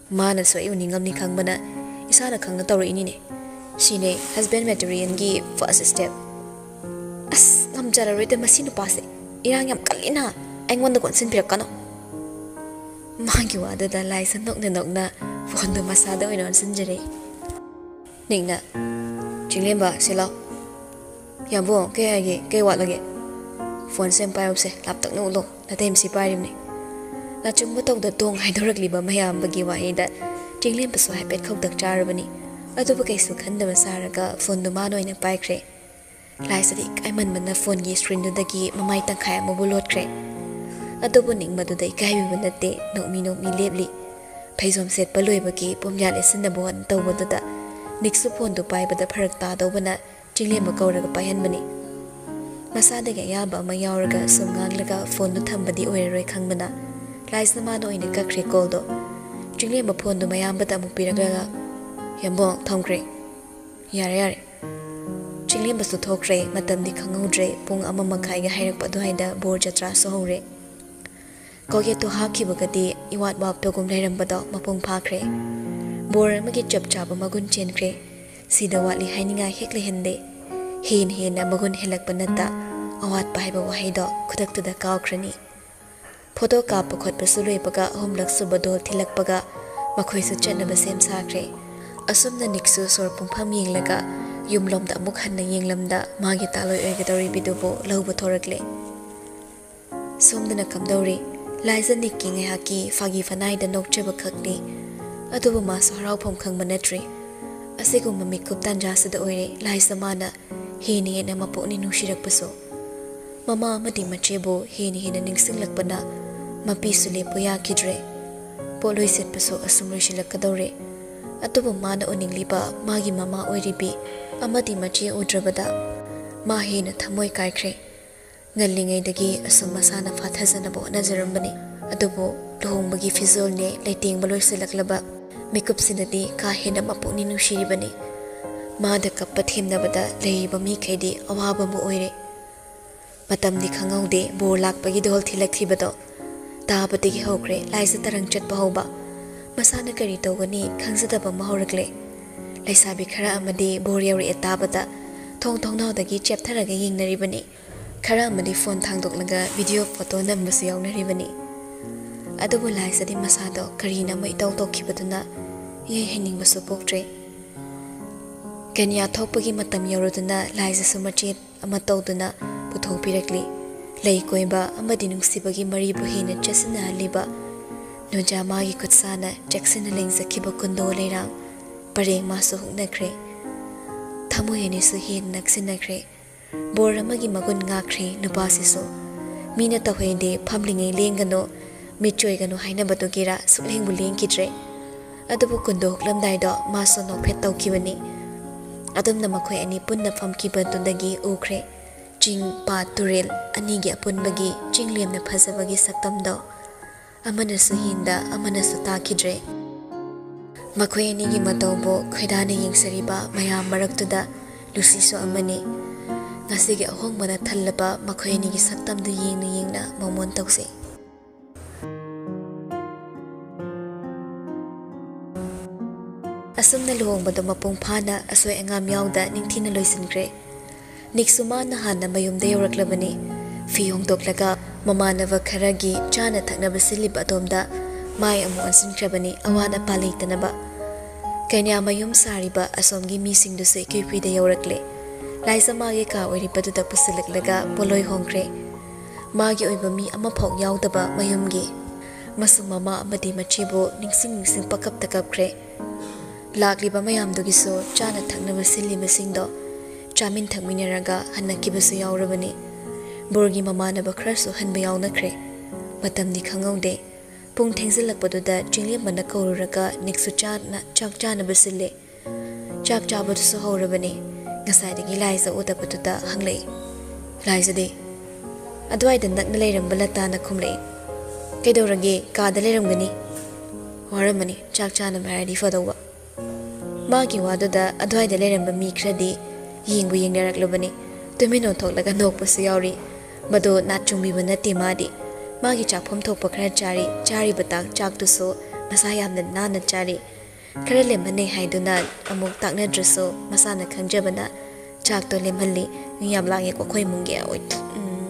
ꯃꯥꯅꯁꯨ ꯑꯩ ꯎꯅꯤꯡꯉꯝꯅꯤ ꯈꯪꯕꯅ ꯏꯁꯥꯅ ꯈꯪꯅ ꯇꯧꯔꯛꯏꯅꯤꯅꯦ꯫ ꯁꯤꯅꯦ ꯍꯁꯕꯦꯟ ꯃꯦꯇꯔꯤꯌꯦꯜꯒꯤ ꯐꯥꯔꯁ ꯁ꯭ꯇꯦꯞ꯫ ꯑꯁ, ꯉꯝꯖꯔꯔꯣꯏꯗ ꯃꯁꯤ ꯅꯨꯄꯥꯁꯦ꯫ ꯏꯔꯥꯡ ꯌꯥꯝ ꯀꯜꯂꯤꯅ꯫ ꯑꯩꯉꯣꯟꯗ ꯀꯣꯟꯁꯤꯟꯕꯤꯔꯛꯀꯅꯣ꯫" ꯃꯥꯒꯤ ꯋꯥꯗꯨꯗ ꯂꯥꯏꯖ ꯅꯣꯛꯅ ꯅꯣꯛꯅ ꯐꯣꯟꯗꯨ ꯃꯁꯥꯗ ꯑꯣꯏꯅ ꯑꯣꯟꯁꯤꯟꯖꯔꯦ꯫ ꯅꯤꯛꯅ, "ꯆꯤꯡꯂꯦꯝꯕ, ꯁꯤ ꯂꯥꯎ꯫" "ꯌꯥꯝꯕꯨꯡ, ꯀꯩ ꯍꯥꯏꯒꯦ? ꯀꯩ ꯋꯥꯠꯂꯒꯦ?" "ꯐꯣꯟꯁꯦ ꯑꯝ ꯄꯥꯏꯌꯨꯁꯦ, ꯂꯥꯞꯇꯛꯅ ꯎꯠꯂꯣ, ꯅꯇꯩꯃꯁꯤ ꯄꯥꯏꯔꯤꯕꯅꯤ꯫" ꯂꯥꯆꯨꯡꯕ ꯇꯧꯗ ꯇꯣꯡ ꯍꯥꯏꯗꯣꯔꯛꯂꯤꯕ ꯃꯌꯥꯝꯕꯒꯤ ꯋꯥꯍꯩꯗ ꯆꯤꯡꯂꯦꯝꯕꯁꯨ ꯍꯥꯏꯐꯦꯠ ꯈꯧꯇꯛ ꯆꯥꯔꯕꯅꯤ꯫ ꯑꯗꯨꯕꯨ ꯀꯩꯁꯨ ꯈꯟꯗꯕ ꯁꯥꯔꯒ ꯐꯣꯟꯗꯨ ꯃꯥꯅ ꯑꯣꯏꯅ ꯄꯥꯏꯈ꯭ꯔꯦ꯫ ꯂꯥꯏꯖꯗꯤ ꯏꯀꯥꯏꯃꯟꯕꯅ ꯐꯣꯟꯒꯤ ꯁ꯭ꯀ꯭ꯔꯤꯟꯗꯨꯗꯒꯤ ꯃꯃꯥꯏ ꯇꯪꯈꯥꯏ ꯑꯃꯕꯨ ꯂꯣꯠꯈ꯭ꯔꯦ꯫ ꯑꯗꯨꯕꯨ ꯅꯤꯛ ꯃꯗꯨꯗ ꯏꯀꯥꯏꯕꯤꯕ ꯅꯠꯇꯦ, ꯅꯣꯛꯃꯤ ꯅꯣꯛꯃꯤ ꯂꯦꯞꯂꯤ꯫ ꯐꯩꯖꯣꯝ ꯁꯦꯠꯄ ꯂꯣꯏꯕꯒꯤ ꯄꯨꯝꯌꯥꯠ ꯂꯤꯠꯁꯤꯟꯅꯕ ꯋꯥꯅ ꯇꯧꯕꯗꯨꯗ ꯅꯤꯛꯁꯨ ꯐꯣꯟꯗꯨ ꯄꯥꯏꯕꯗ ꯐꯔꯛ ꯇꯥꯗꯧꯕꯅ ꯆꯤꯡꯂꯦꯝꯕ ꯀꯧꯔꯒ ꯄꯥꯏꯍꯟꯕꯅꯤ꯫ ꯃꯁꯥꯗꯒꯤ ꯑꯌꯥꯕ ꯑꯃ ꯌꯥꯎꯔꯒ ꯁꯨꯝ ꯉꯥꯡꯂꯒ ꯐꯣꯟꯗꯨ ꯊꯝꯕꯗꯤ ꯑꯣꯏꯔꯔꯣꯏ ꯈꯪꯕꯅ ꯂꯥꯏꯖꯅ ꯃꯥꯅ ꯑꯣꯏꯅ ꯀꯛꯈ꯭ꯔꯦ ꯀꯣꯜꯗꯣ꯫ ꯆꯤꯡꯂꯦꯝꯕ ꯐꯣꯟꯗꯨ ꯃꯌꯥꯝꯕꯗ ꯑꯃꯨꯛ ꯄꯤꯔꯛꯂꯒ, "ꯌꯥꯝꯕꯨꯡ, ꯊꯝꯈ꯭ꯔꯦ꯫ ꯌꯥꯔꯦ, ꯌꯥꯔꯦ꯫" ꯆꯤꯡꯂꯦꯝꯕꯁꯨ ꯊꯣꯛꯈ꯭ꯔꯦ꯫ ꯃꯇꯝꯗꯤ ꯈꯪꯍꯧꯗ꯭ꯔꯦ꯫ ꯄꯨꯡ ꯑꯃ ꯃꯈꯥꯏꯒ ꯍꯥꯏꯔꯛꯄ ꯑꯗꯨꯋꯥꯏꯗ ꯕꯣꯔ ꯖꯇ꯭ꯔꯥꯁꯨ ꯍꯧꯔꯦ꯫ ꯀꯣꯜꯒꯦꯠꯇꯨ ꯍꯥꯞꯈꯤꯕꯒꯗꯤ ꯏꯋꯥꯠ ꯋꯥꯠꯄꯒꯨꯝ ꯂꯩꯔꯝꯕꯗꯣ ꯃꯄꯨꯡ ꯐꯥꯈ꯭ꯔꯦ꯫ ꯕꯣꯔ ꯑꯃꯒꯤ ꯆꯞ ꯆꯥꯕ ꯃꯒꯨꯟ ꯆꯦꯟꯈ꯭ꯔꯦ꯫ ꯁꯤꯗ ꯋꯥꯠꯂꯤ ꯍꯥꯏꯅꯤꯡꯉꯥꯏ ꯍꯦꯛ ꯂꯩꯍꯟꯗꯦ꯫ ꯍꯦꯟꯅ ꯍꯦꯟꯅ ꯃꯒꯨꯟ ꯍꯦꯜꯂꯛꯄ ꯅꯠꯇ ꯑꯋꯥꯠꯄ ꯍꯥꯏꯕ ꯋꯥꯍꯩꯗꯣ ꯈꯨꯗꯛꯇꯨꯗ ꯀꯥꯎꯈ꯭ꯔꯅꯤ꯫ ꯐꯣꯇꯣ ꯀꯥꯞꯄ ꯈꯣꯠꯄꯁꯨ ꯂꯣꯏꯕꯒ ꯑꯍꯨꯝꯂꯛ ꯁꯨꯕ ꯗꯣꯜ ꯊꯤꯜꯂꯛꯄꯒ ꯃꯈꯣꯏꯁꯨ ꯆꯠꯅꯕ ꯁꯦꯝ ꯁꯥꯈ꯭ꯔꯦ꯫ ꯑꯁꯨꯝꯅ ꯅꯤꯛꯁꯨ ꯁꯣꯔ ꯄꯨꯡꯐꯝ ꯌꯦꯡꯂꯒ ꯌꯨꯝꯂꯣꯝꯗ ꯑꯃꯨꯛ ꯍꯟꯅ ꯌꯦꯡꯂꯝꯗ ꯃꯥꯒꯤ ꯇꯥꯂꯣꯏ ꯑꯣꯏꯒꯗꯧꯔꯤꯕꯤꯗꯨꯕꯨ ꯂꯧꯕ ꯊꯣꯔꯛꯂꯦ꯫ ꯁꯣꯝꯗꯅ ꯀꯝꯗꯧꯔꯤ? ꯂꯥꯏꯖ ꯅꯤꯛꯀꯤ ꯉꯥꯏꯍꯥꯛꯀꯤ ꯐꯥꯒꯤ ꯐꯅꯥꯏꯗ ꯅꯣꯛꯆꯕ ꯈꯛꯅꯤ꯫ ꯑꯗꯨꯕꯨ ꯃꯥꯁꯨ ꯍꯔꯥꯎꯐꯝ ꯈꯪꯕ ꯅꯠꯇ꯭ꯔꯤ꯫ ꯑꯁꯤꯒꯨꯝꯕ ꯃꯤꯀꯨꯞ ꯇꯥꯟꯖꯥꯁꯤꯗ ꯑꯣꯏꯔꯦ ꯂꯥꯏꯖ ꯃꯥꯅ ꯍꯦꯟꯅ ꯍꯦꯟꯅ ꯃꯄꯨꯛꯅꯤꯡ ꯅꯨꯡꯁꯤꯔꯛꯄꯁꯨ꯫ ꯃꯃꯥ ꯑꯃꯗꯤ ꯃꯆꯦꯕꯨ ꯍꯦꯟꯅ ꯍꯦꯟꯅ ꯅꯤꯡꯁꯤꯡꯂꯛꯄꯅ ꯃꯄꯤꯁꯨ ꯂꯦꯞꯄꯨ ꯌꯥꯈꯤꯗ꯭ꯔꯦ꯫ ꯄꯣꯠꯂꯣꯏ ꯁꯦꯠꯄꯁꯨ ꯑꯁꯨꯝ ꯂꯣꯏꯁꯤꯜꯂꯛꯀꯗꯧꯔꯦ꯫ ꯑꯗꯨꯕꯨ ꯃꯥꯅ ꯎꯅꯤꯡꯂꯤꯕ ꯃꯥꯒꯤ ꯃꯃꯥ ꯑꯣꯏꯔꯤꯕꯤ ꯑꯃꯗꯤ ꯃꯆꯦ ꯎꯗ꯭ꯔꯕꯗ ꯃꯥ ꯍꯦꯟꯅ ꯊꯃꯣꯏ ꯀꯥꯏꯈ꯭ꯔꯦ꯫ ꯉꯜꯂꯤꯉꯩꯗꯒꯤ ꯑꯁꯨꯝ ꯃꯁꯥꯅ ꯐꯥꯊꯖꯅꯕ ꯍꯣꯠꯅꯖꯔꯝꯕꯅꯤ꯫ ꯑꯗꯨꯕꯨ ꯂꯨꯍꯣꯡꯕꯒꯤ ꯐꯤꯖꯣꯜꯅꯦ ꯂꯩꯇꯦꯡꯕ ꯂꯣꯏꯁꯤꯜꯂꯛꯂꯕ ꯃꯤꯀꯨꯞꯁꯤꯗꯗꯤ ꯀꯥ ꯍꯦꯟꯅ ꯃꯄꯨꯛꯅꯤꯡ ꯅꯨꯡꯁꯤꯔꯤꯕꯅꯤ꯫ ꯃꯥꯗ ꯀꯞꯄ ꯊꯦꯝꯅꯕꯗ ꯂꯩꯔꯤꯕ ꯃꯤꯈꯩꯗꯤ ꯑꯋꯥꯕ ꯑꯃ ꯑꯣꯏꯔꯦ꯫ ꯃꯇꯝꯗꯤ ꯈꯪꯍꯧꯗꯦ, ꯕꯣꯔ ꯂꯥꯛꯄꯒꯤ ꯙꯣꯜ ꯊꯤꯜꯂꯛꯈꯤꯕꯗꯣ꯫ ꯇꯥꯕꯗꯒꯤ ꯍꯧꯈ꯭ꯔꯦ ꯂꯥꯏꯖ ꯇꯔꯪ ꯆꯠꯄ ꯍꯧꯕ꯫ ꯃꯁꯥꯅ ꯀꯔꯤ ꯇꯧꯒꯅꯤ ꯈꯪꯖꯗꯕ ꯑꯃ ꯍꯧꯔꯛꯂꯦ꯫ ꯂꯩꯁꯥꯕꯤ ꯈꯔ ꯑꯃꯗꯤ ꯕꯣꯔ ꯌꯧꯔꯛꯑꯦ ꯇꯥꯕꯗ ꯊꯣꯡ ꯊꯣꯡꯅꯥꯎꯗꯒꯤ ꯆꯦꯞꯊꯔꯒ ꯌꯦꯡꯅꯔꯤꯕꯅꯤ꯫ ꯈꯔ ꯑꯃꯗꯤ ꯐꯣꯟ ꯊꯥꯡꯗꯣꯛꯂꯒ ꯚꯤꯗꯤꯑꯣ ꯐꯣꯇꯣ ꯅꯝꯕꯁꯨ ꯌꯥꯎꯅꯔꯤꯕꯅꯤ꯫ ꯑꯗꯨꯕꯨ ꯂꯥꯏꯖꯗꯤ ꯃꯁꯥꯗꯣ ꯀꯔꯤꯅ ꯑꯃ ꯏꯇꯧ ꯇꯧꯈꯤꯕꯗꯨꯅ ꯏꯍꯩ ꯍꯩꯅꯤꯡꯕꯁꯨ ꯄꯣꯛꯇ꯭ꯔꯦ꯫ ꯀꯦꯅꯤꯌꯥ ꯊꯣꯛꯄꯒꯤ ꯃꯇꯝ ꯌꯧꯔꯗꯨꯅ ꯂꯥꯏꯖꯁꯨ ꯃꯆꯦꯠ ꯑꯃ ꯇꯧꯗꯨꯅ ꯄꯨꯊꯣꯛꯄꯤꯔꯛꯂꯤ꯫ ꯂꯩ ꯀꯣꯏꯕ ꯑꯃꯗꯤ ꯅꯨꯡꯁꯤꯕꯒꯤ ꯃꯔꯤꯕꯨ ꯍꯦꯟꯅ ꯆꯦꯠꯁꯤꯟꯅꯍꯜꯂꯤꯕ ꯅꯨꯖꯥꯃꯥꯒꯤ ꯈꯨꯠꯁꯥꯅ ꯆꯦꯛꯁꯤꯟꯅ ꯂꯦꯡꯖꯈꯤꯕ ꯀꯨꯟꯗꯣ ꯂꯩꯔꯥꯡ ꯄꯔꯦꯡ ꯃꯥꯁꯨ ꯍꯨꯛꯅꯈ꯭ꯔꯦ꯫ ꯊꯃꯣꯏ ꯑꯅꯤꯁꯨ ꯍꯦꯟꯅ ꯅꯛꯁꯤꯟꯅꯈ꯭ꯔꯦ꯫ ꯕꯣꯔ ꯑꯃꯒꯤ ꯃꯒꯨꯟ ꯉꯥꯛꯈ꯭ꯔꯦ ꯅꯨꯄꯥꯁꯤꯁꯨ꯫ ꯃꯤꯅ ꯇꯧꯍꯩꯗꯦ, ꯐꯝꯂꯤꯉꯩ ꯂꯦꯡꯒꯅꯨ, ꯃꯤꯠ ꯆꯣꯏꯒꯅꯨ ꯍꯥꯏꯅꯕꯗꯨꯒꯤꯔꯥ ꯁꯨꯛꯂꯦꯡꯕꯨ ꯂꯦꯡꯈꯤꯗ꯭ꯔꯦ꯫ ꯑꯗꯨꯕꯨ ꯀꯨꯟꯗꯣ ꯍꯨꯛꯂꯝꯗꯥꯏꯗꯣ ꯃꯥꯁꯨ ꯅꯣꯛꯐꯦꯠ ꯇꯧꯈꯤꯕꯅꯤ꯫ ꯑꯗꯨꯝꯅ ꯃꯈꯣꯏ ꯑꯅꯤ ꯄꯨꯟꯅ ꯐꯝꯈꯤꯕꯗꯨꯗꯒꯤ ꯎꯈ꯭ꯔꯦ ꯆꯤꯡ, ꯄꯥꯠ, ꯇꯨꯔꯦꯜ ꯑꯅꯤꯒꯤ ꯑꯄꯨꯟꯕꯒꯤ ꯆꯤꯡꯂꯦꯝꯅ ꯐꯖꯕꯒꯤ ꯁꯛꯇꯝꯗꯣ꯫ ꯑꯃꯅꯁꯨ ꯍꯦꯟꯗ, ꯑꯃꯅꯁꯨ ꯇꯥꯈꯤꯗ꯭ꯔꯦ꯫ ꯃꯈꯣꯏ ꯑꯅꯤꯒꯤ ꯃꯇꯧꯕꯨ ꯈꯣꯏꯗꯥꯅ ꯌꯦꯡꯖꯔꯤꯕ ꯃꯌꯥꯝ ꯃꯔꯛꯇꯨꯗ ꯂꯨꯁꯤꯁꯨ ꯑꯃꯅꯤ꯫ ꯉꯁꯤꯒꯤ ꯑꯍꯣꯡꯕꯅ ꯊꯜꯂꯕ ꯃꯈꯣꯏ ꯑꯅꯤꯒꯤ ꯁꯛꯇꯝꯗꯨ ꯌꯦꯡꯅ ꯌꯦꯡꯅ ꯃꯣꯃꯣꯟ ꯇꯧꯖꯩ꯫ ꯑꯁꯨꯝꯅ ꯂꯨꯍꯣꯡꯕꯗꯨ ꯃꯄꯨꯡ ꯐꯥꯅ ꯑꯁꯣꯏ ꯑꯉꯥꯝ ꯌꯥꯎꯗ ꯅꯤꯡꯊꯤꯅ ꯂꯣꯏꯁꯤꯟꯈ꯭ꯔꯦ꯫ ꯅꯤꯛꯁꯨ ꯃꯥꯅ ꯍꯥꯟꯅ ꯃꯌꯨꯝꯗ ꯌꯧꯔꯛꯂꯕꯅꯤ꯫ ꯐꯤ ꯍꯣꯡꯗꯣꯛꯂꯒ ꯃꯃꯥꯟꯅꯕ ꯈꯔꯒꯤ ꯆꯥꯅ ꯊꯛꯅꯕ ꯁꯤꯜꯂꯤꯕ ꯑꯗꯣꯝꯗ ꯃꯥꯏ ꯑꯃꯨꯛ ꯑꯣꯟꯁꯤꯟꯈ꯭ꯔꯕꯅꯤ, ꯑꯋꯥꯠ ꯑꯄꯥ ꯂꯩꯇꯅꯕ꯫ ꯀꯩꯅ꯭ꯌꯥ ꯃꯌꯨꯝ ꯁꯥꯔꯤꯕ ꯑꯁꯣꯝꯒꯤ ꯃꯤꯁꯤꯡꯗꯨꯁꯨ ꯏꯀꯨꯏ ꯀꯨꯏꯗ ꯌꯧꯔꯛꯂꯦ꯫ ꯂꯥꯏꯖ ꯃꯥꯒꯤ ꯀꯥ ꯑꯣꯏꯔꯤꯕꯗꯨꯗ ꯄꯨꯁꯤꯜꯂꯛꯂꯒ ꯄꯣꯠꯂꯣꯏ ꯍꯣꯡꯈ꯭ꯔꯦ꯫ ꯃꯥꯒꯤ ꯑꯣꯏꯕ ꯃꯤ ꯑꯃꯐꯥꯎ ꯌꯥꯎꯗꯕ ꯃꯌꯨꯝꯒꯤ꯫ ꯃꯁꯨꯡ ꯃꯃꯥ ꯑꯃꯗꯤ ꯃꯆꯦꯕꯨ ꯅꯤꯡꯁꯤꯡ ꯅꯤꯡꯁꯤꯡ ꯄꯀꯞꯇ ꯀꯞꯈ꯭ꯔꯦ꯫ ꯂꯥꯛꯂꯤꯕ ꯃꯌꯥꯝꯗꯨꯒꯤꯁꯨ ꯆꯥꯅ ꯊꯛꯅꯕ ꯁꯤꯜꯂꯤꯕꯁꯤꯡꯗꯣ ꯆꯥꯃꯤꯟ ꯊꯛꯃꯤꯟꯅꯔꯒ ꯍꯟꯅꯈꯤꯕꯁꯨ ꯌꯥꯎꯔꯕꯅꯤ꯫ ꯕꯣꯔꯒꯤ ꯃꯃꯥꯟꯅꯕ ꯈꯔꯁꯨ ꯍꯟꯕ ꯌꯥꯎꯅꯈ꯭ꯔꯦ꯫ ꯃꯇꯝꯗꯤ ꯈꯪꯍꯧꯗꯦ꯫ ꯄꯨꯡ ꯊꯦꯡꯖꯤꯜꯂꯛꯄꯗꯨꯗ ꯆꯤꯡꯂꯦꯝꯕꯅ ꯀꯧꯔꯨꯔꯒ ꯅꯤꯛꯁꯨ ꯆꯥꯅ, ꯆꯥꯛ ꯆꯥꯅꯕ ꯁꯤꯜꯂꯦ꯫ ꯆꯥꯛ ꯆꯥꯕꯗꯨꯁꯨ ꯍꯧꯔꯕꯅꯤ꯫ ꯉꯁꯥꯏꯗꯒꯤ ꯂꯥꯏꯖ ꯎꯗꯕꯗꯨꯗ ꯍꯪꯂꯛꯏ꯫ ꯂꯥꯏꯖꯗꯤ, ꯑꯗꯨꯋꯥꯏꯗ ꯅꯛꯅ ꯂꯩꯔꯝꯕ ꯂꯇꯥꯅ ꯈꯨꯝꯂꯛꯏ꯫ "ꯀꯩꯗꯧꯔꯒꯦ? ꯀꯥꯗ ꯂꯩꯔꯝꯒꯅꯤ꯫ ꯋꯥꯔꯝꯃꯅꯤ, ꯆꯥꯛ ꯆꯥꯅꯕ ꯍꯥꯏꯔꯗꯤ ꯐꯗꯧꯕ꯫" ꯃꯥꯒꯤ ꯋꯥꯗꯨꯗ ꯑꯗꯨꯋꯥꯏꯗ ꯂꯩꯔꯝꯕ ꯃꯤ ꯈꯔꯗꯤ ꯌꯦꯡꯕꯨ ꯌꯦꯡꯅꯔꯛꯂꯕꯅꯤ꯫ ꯇꯨꯃꯤꯟ ꯑꯣꯟꯊꯣꯛꯂꯒ ꯅꯣꯛꯄꯁꯨ ꯌꯥꯎꯔꯤ꯫ ꯃꯗꯨ ꯅꯥꯠ ꯆꯨꯡꯕꯤꯕ ꯅꯠꯇꯦ ꯃꯥꯗꯤ꯫ ꯃꯥꯒꯤ ꯆꯥꯛꯐꯝ ꯊꯣꯛꯄ ꯈꯔ ꯆꯥꯔꯤ, ꯆꯥꯔꯤꯕ ꯇꯥꯛ ꯆꯥꯛꯇꯨꯁꯨ ꯃꯁꯥ ꯌꯥꯝꯅ ꯅꯥꯟꯅ ꯆꯥꯔꯤ꯫ ꯈꯔ ꯂꯦꯝꯍꯟꯅꯩ ꯍꯥꯏꯗꯨꯅ ꯑꯃꯨꯛ ꯇꯥꯛꯅꯗ꯭ꯔꯁꯨ ꯃꯁꯥꯅ ꯈꯪꯖꯕꯅ ꯆꯥꯛꯇꯣ ꯂꯦꯝꯍꯜꯂꯤ꯫ "ꯃꯤ ꯌꯥꯝ ꯂꯥꯡꯉꯦꯀꯣ ꯑꯩꯈꯣꯏ ꯏꯃꯨꯡꯒꯤ꯫ ꯑꯣꯏ, ꯎꯝ,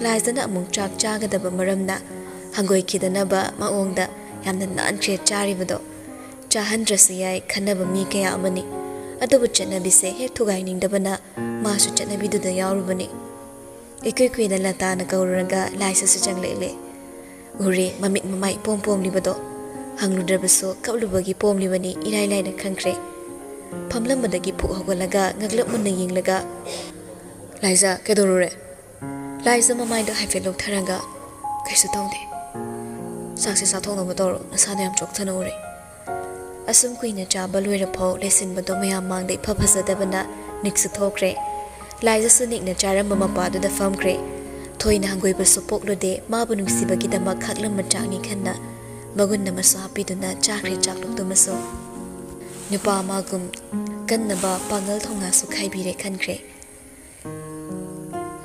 ꯂꯥꯏꯖꯅ ꯑꯃꯨꯛ ꯆꯥꯛ ꯆꯥꯒꯗꯕ ꯃꯔꯝꯅ ꯍꯪꯒꯣꯏꯈꯤꯗꯅꯕ ꯃꯑꯣꯡꯗ ꯌꯥꯝꯅ ꯅꯥꯟꯈ꯭ꯔꯦ ꯆꯥꯔꯤꯕꯗꯣ꯫ ꯆꯥꯍꯟꯗ꯭ꯔꯁꯨ ꯌꯥꯏ ꯈꯟꯅꯕ ꯃꯤ ꯀꯌꯥ ꯑꯃꯅꯤ꯫ ꯑꯗꯨꯕꯨ ꯆꯠꯅꯕꯤꯁꯦ ꯍꯦꯛ ꯊꯨꯒꯥꯏꯅꯤꯡꯗꯕꯅ ꯃꯥꯁꯨ ꯆꯠꯅꯕꯤꯗꯨꯗ ꯌꯥꯎꯔꯨꯕꯅꯤ꯫ ꯏꯀꯨꯏ ꯀꯨꯏꯅ ꯂꯇꯥꯅ ꯀꯧꯔꯨꯔꯒ ꯂꯥꯏꯁꯥꯁꯨ ꯆꯪꯂꯛꯂꯦ꯫ ꯎꯔꯦ, ꯃꯃꯤꯠ ꯃꯃꯥꯏ ꯏꯄꯣꯝ ꯄꯣꯝꯂꯤꯕꯗꯣ꯫ ꯍꯪꯂꯨꯗ꯭ꯔꯕꯁꯨ ꯀꯞꯂꯨꯕꯒꯤ ꯄꯣꯝꯂꯤꯕꯅꯤ ꯏꯔꯥꯏ ꯂꯥꯏꯅ ꯈꯪꯈ꯭ꯔꯦ꯫ ꯐꯝꯂꯝꯕꯗꯒꯤ ꯐꯨꯛ ꯍꯧꯒꯠꯂꯒ ꯉꯛꯂꯞ ꯃꯨꯟꯅ ꯌꯦꯡꯂꯒ, "ꯂꯥꯏꯖꯥ, ꯀꯩꯗꯧꯔꯨꯔꯦ?" ꯂꯥꯏꯖꯥ ꯃꯃꯥꯏꯗꯣ ꯍꯥꯏꯐꯦꯠ ꯂꯨꯛꯊꯔꯒ, "ꯀꯩꯁꯨ ꯇꯧꯗꯦ꯫ ꯆꯥꯛꯁꯦ ꯆꯥꯊꯣꯛꯅꯕ ꯇꯧꯔꯣ, ꯅꯁꯥꯗꯣ ꯌꯥꯝ ꯆꯣꯛꯊꯅ ꯎꯔꯦ꯫" ꯑꯁꯨꯝ ꯀꯨꯏꯅ ꯆꯥꯕ ꯂꯣꯏꯔꯐꯥꯎ ꯂꯩꯁꯤꯟꯕꯗꯣ ꯃꯌꯥꯝ ꯃꯥꯡꯗ ꯏꯐ ꯐꯖꯗꯕꯅ ꯅꯤꯛꯁꯨ ꯊꯣꯛꯈ꯭ꯔꯦ꯫ ꯂꯥꯏꯖꯥꯁꯨ ꯅꯤꯛꯅ ꯆꯥꯔꯝꯕ ꯃꯄꯥꯗꯨꯗ ꯐꯝꯈ꯭ꯔꯦ꯫ ꯊꯣꯏꯅ ꯍꯪꯒꯣꯏꯕꯁꯨ ꯄꯣꯛꯂꯨꯗꯦ, ꯃꯥꯕꯨ ꯅꯨꯡꯁꯤꯕꯒꯤꯗꯃꯛ ꯈꯥꯛꯂꯝꯕ ꯆꯥꯛꯅꯤ ꯈꯟꯅ ꯃꯒꯨꯟ ꯑꯃꯁꯨ ꯍꯥꯞꯄꯤꯗꯨꯅ ꯆꯥꯈ꯭ꯔꯦ ꯆꯥꯛꯂꯨꯛꯇꯨꯃꯁꯨ꯫ ꯅꯨꯄꯥ ꯑꯃꯒꯨꯝ ꯀꯟꯅꯕ ꯄꯥꯡꯒꯜ ꯊꯧꯅꯥꯁꯨ ꯈꯥꯏꯕꯤꯔꯦ ꯈꯟꯈ꯭ꯔꯦ꯫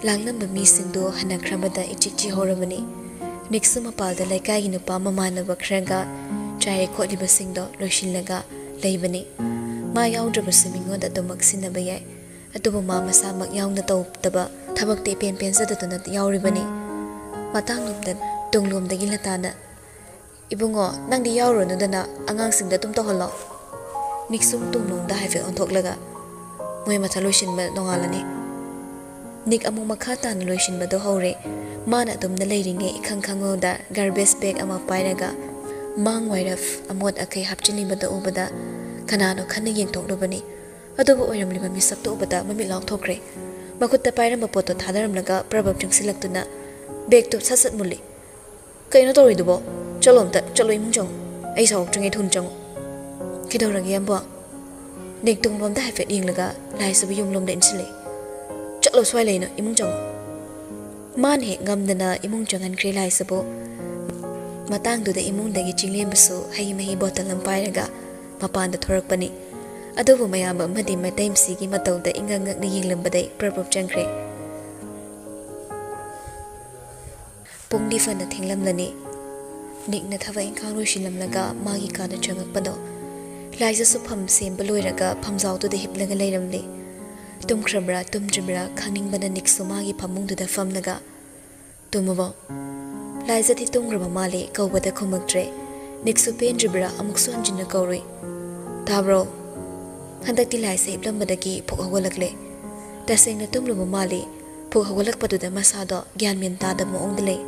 ꯂꯥꯡꯂꯝꯕ ꯃꯤꯁꯤꯡꯗꯨ ꯍꯟꯅꯈ꯭ꯔꯕꯗ ꯏꯆꯤꯛ ꯆꯤꯍꯧꯔꯕꯅꯤ꯫ ꯅꯤꯛꯁꯨ ꯃꯄꯥꯜꯗ ꯂꯩꯀꯥꯏꯒꯤ ꯅꯨꯄꯥ ꯃꯃꯥꯟꯅꯕ ꯈꯔꯒ ꯆꯥꯏꯔꯦ ꯈꯣꯠꯂꯤꯕꯁꯤꯡꯗꯣ ꯂꯣꯏꯁꯤꯜꯂꯒ ꯂꯩꯕꯅꯤ꯫ ꯃꯥ ꯌꯥꯎꯗ꯭ꯔꯕꯁꯨ ꯃꯤꯉꯣꯟꯗ ꯑꯗꯨꯃꯛ ꯁꯤꯟꯅꯕ ꯌꯥꯏ꯫ ꯑꯗꯨꯕꯨ ꯃꯥ ꯃꯁꯥꯃꯛ ꯌꯥꯎꯅ ꯇꯧꯗꯕ ꯊꯕꯛꯇꯤ ꯏꯄꯦꯟ ꯄꯦꯟꯖꯗꯗꯅ ꯌꯥꯎꯔꯤꯕꯅꯤ꯫ ꯃꯇꯥꯡꯂꯣꯝꯗ, ꯇꯨꯡꯂꯣꯝꯗꯒꯤ ꯂꯇꯥꯅ, "ꯏꯕꯨꯡꯉꯣ, ꯅꯪꯗꯤ ꯌꯥꯎꯔꯨꯔꯅꯨꯗꯅ, ꯑꯉꯥꯡꯁꯤꯡꯗ ꯑꯗꯨꯝ ꯇꯧꯍꯜꯂꯣ꯫" ꯅꯤꯛꯁꯨ ꯇꯨꯡꯂꯣꯝꯗ ꯍꯥꯏꯐꯦꯠ ꯑꯣꯟꯊꯣꯛꯂꯒ, "ꯃꯣꯏ ꯃꯊꯟ ꯂꯣꯏꯁꯤꯟꯕ ꯅꯣꯡꯉꯥꯜꯂꯅꯤ꯫" ꯅꯤꯛ ꯑꯃꯨꯛ ꯃꯈꯥ ꯇꯥꯅ ꯂꯣꯏꯁꯤꯟꯕꯗꯣ ꯍꯧꯔꯦ꯫ ꯃꯥꯅ ꯑꯗꯨꯝꯅ ꯂꯩꯔꯤꯉꯩ ꯏꯈꯪ ꯈꯪꯍꯧꯗ garbage bag ꯑꯃ ꯄꯥꯏꯔꯒ ꯃꯥꯡ ꯋꯥꯏꯔꯞ ꯑꯃꯣꯠ ꯑꯀꯥꯏ ꯍꯥꯞꯆꯤꯜꯂꯤꯕꯗꯣ ꯎꯕꯗ ꯀꯅꯥꯅꯣ ꯈꯟꯅ ꯌꯦꯡꯊꯣꯛꯂꯨꯕꯅꯤ꯫ ꯑꯗꯨꯕꯨ ꯑꯣꯏꯔꯝꯂꯤꯕ ꯃꯤꯁꯛꯇꯨ ꯎꯕꯗ ꯃꯃꯤꯠ ꯂꯥꯎꯊꯣꯛꯈ꯭ꯔꯦ꯫ ꯃꯈꯨꯠꯇ ꯄꯥꯏꯔꯝꯕ ꯄꯣꯠꯇꯣ ꯊꯥꯗꯔꯝꯂꯒ ꯄ꯭ꯔꯕꯞ ꯆꯪꯁꯤꯜꯂꯛꯇꯨꯅ ꯕꯦꯒꯇꯨ ꯁꯠ ꯁꯠ ꯃꯨꯜꯂꯤ꯫ "ꯀꯩꯅꯣ ꯇꯧꯔꯤꯗꯨꯕꯣ? ꯆꯠꯂꯣ ꯑꯝꯇ, ꯆꯠꯂꯣ ꯏꯃꯨꯡ ꯆꯪꯉꯣ꯫ ꯑꯩ ꯁꯥꯎꯔꯛꯇ꯭ꯔꯤꯉꯩ ꯊꯨꯅ ꯆꯪꯉꯣ꯫" "ꯀꯩꯗꯧꯔꯒꯦ ꯌꯥꯝꯕꯣ?" ꯅꯤꯛ ꯇꯨꯡꯂꯣꯝꯗ ꯍꯥꯏꯐꯦꯠ ꯌꯦꯡꯂꯒ ꯂꯥꯏꯁꯥꯕꯨ ꯌꯨꯝꯂꯣꯝꯗ ꯏꯟꯁꯤꯜꯂꯦ꯫ "ꯆꯠꯂꯣ, ꯁ꯭ꯋꯥꯏ ꯂꯩꯅꯣ, ꯏꯃꯨꯡ ꯆꯪꯉꯣ꯫" ꯃꯥꯅ ꯍꯦꯛ ꯉꯝꯗꯅ ꯏꯃꯨꯡ ꯆꯪꯍꯟꯈ꯭ꯔꯦ ꯂꯥꯏꯖꯕꯨ꯫ ꯃꯇꯥꯡꯗꯨꯗ ꯏꯃꯨꯡꯗꯒꯤ ꯆꯤꯡꯂꯦꯝꯕꯁꯨ ꯍꯩ ꯃꯍꯤ ꯕꯣꯇꯜ ꯑꯃ ꯄꯥꯏꯔꯒ ꯃꯄꯥꯟꯗ ꯊꯣꯔꯛꯄꯅꯤ꯫ ꯑꯗꯨꯕꯨ ꯃꯌꯥꯝ ꯑꯃꯗꯤ ꯃꯇꯩ ꯃꯁꯤꯒꯤ ꯃꯇꯧꯗ ꯏꯉꯛ ꯉꯛꯅ ꯌꯦꯡꯂꯝꯕꯗꯩ ꯄ꯭ꯔꯞ ꯄ꯭ꯔꯞ ꯆꯪꯈ꯭ꯔꯦ꯫ ꯄꯨꯡꯗꯤ ꯐꯅ ꯊꯦꯡꯂꯝꯂꯅꯤ꯫ ꯅꯤꯛꯅ ꯊꯕꯛ ꯏꯪꯈꯥꯡ ꯂꯣꯏꯁꯤꯜꯂꯝꯂꯒ ꯃꯥꯒꯤ ꯀꯥꯗ ꯆꯪꯉꯛꯄꯗꯣ, ꯂꯥꯏꯖꯁꯨ ꯐꯝ ꯁꯦꯝꯕ ꯂꯣꯏꯔꯒ ꯐꯝꯖꯥꯎꯗꯨꯗ ꯍꯤꯞꯂꯒ ꯂꯩꯔꯝꯂꯦ꯫ ꯇꯨꯝꯈ꯭ꯔꯕ꯭ꯔꯥ ꯇꯨꯝꯗ꯭ꯔꯤꯕ꯭ꯔꯥ ꯈꯪꯅꯤꯡꯕꯅ ꯅꯤꯛꯁꯨ ꯃꯥꯒꯤ ꯐꯃꯨꯡꯗꯨꯗ ꯐꯝꯂꯒ, "ꯇꯨꯝꯃꯕꯣ?" ꯂꯥꯏꯖꯗꯤ ꯇꯨꯝꯈ꯭ꯔꯕ ꯃꯥꯜꯂꯦ, ꯀꯧꯕꯗ ꯈꯨꯝꯃꯛꯇ꯭ꯔꯦ꯫ ꯅꯤꯛꯁꯨ ꯄꯦꯟꯗ꯭ꯔꯤꯕ꯭ꯔꯥ ꯑꯃꯨꯛꯁꯨ ꯍꯟꯖꯤꯟꯅ ꯀꯧꯔꯨꯏ꯫ "ꯇꯥꯕ꯭ꯔꯣ?" ꯍꯟꯗꯛꯇꯤ ꯂꯥꯏꯖ ꯍꯤꯞꯂꯝꯕꯗꯒꯤ ꯐꯨꯛ ꯍꯧꯒꯠꯂꯛꯂꯦ꯫ ꯇꯁꯦꯡꯅ ꯇꯨꯝꯂꯨꯕ ꯃꯥꯜꯂꯤ꯫ ꯐꯨꯛ ꯍꯧꯒꯠꯂꯛꯄꯗꯨꯗ ꯃꯁꯥꯗꯣ ꯒ꯭ꯌꯥꯟ ꯃꯦꯟ ꯇꯥꯗꯕ ꯃꯑꯣꯡꯗ ꯂꯩ꯫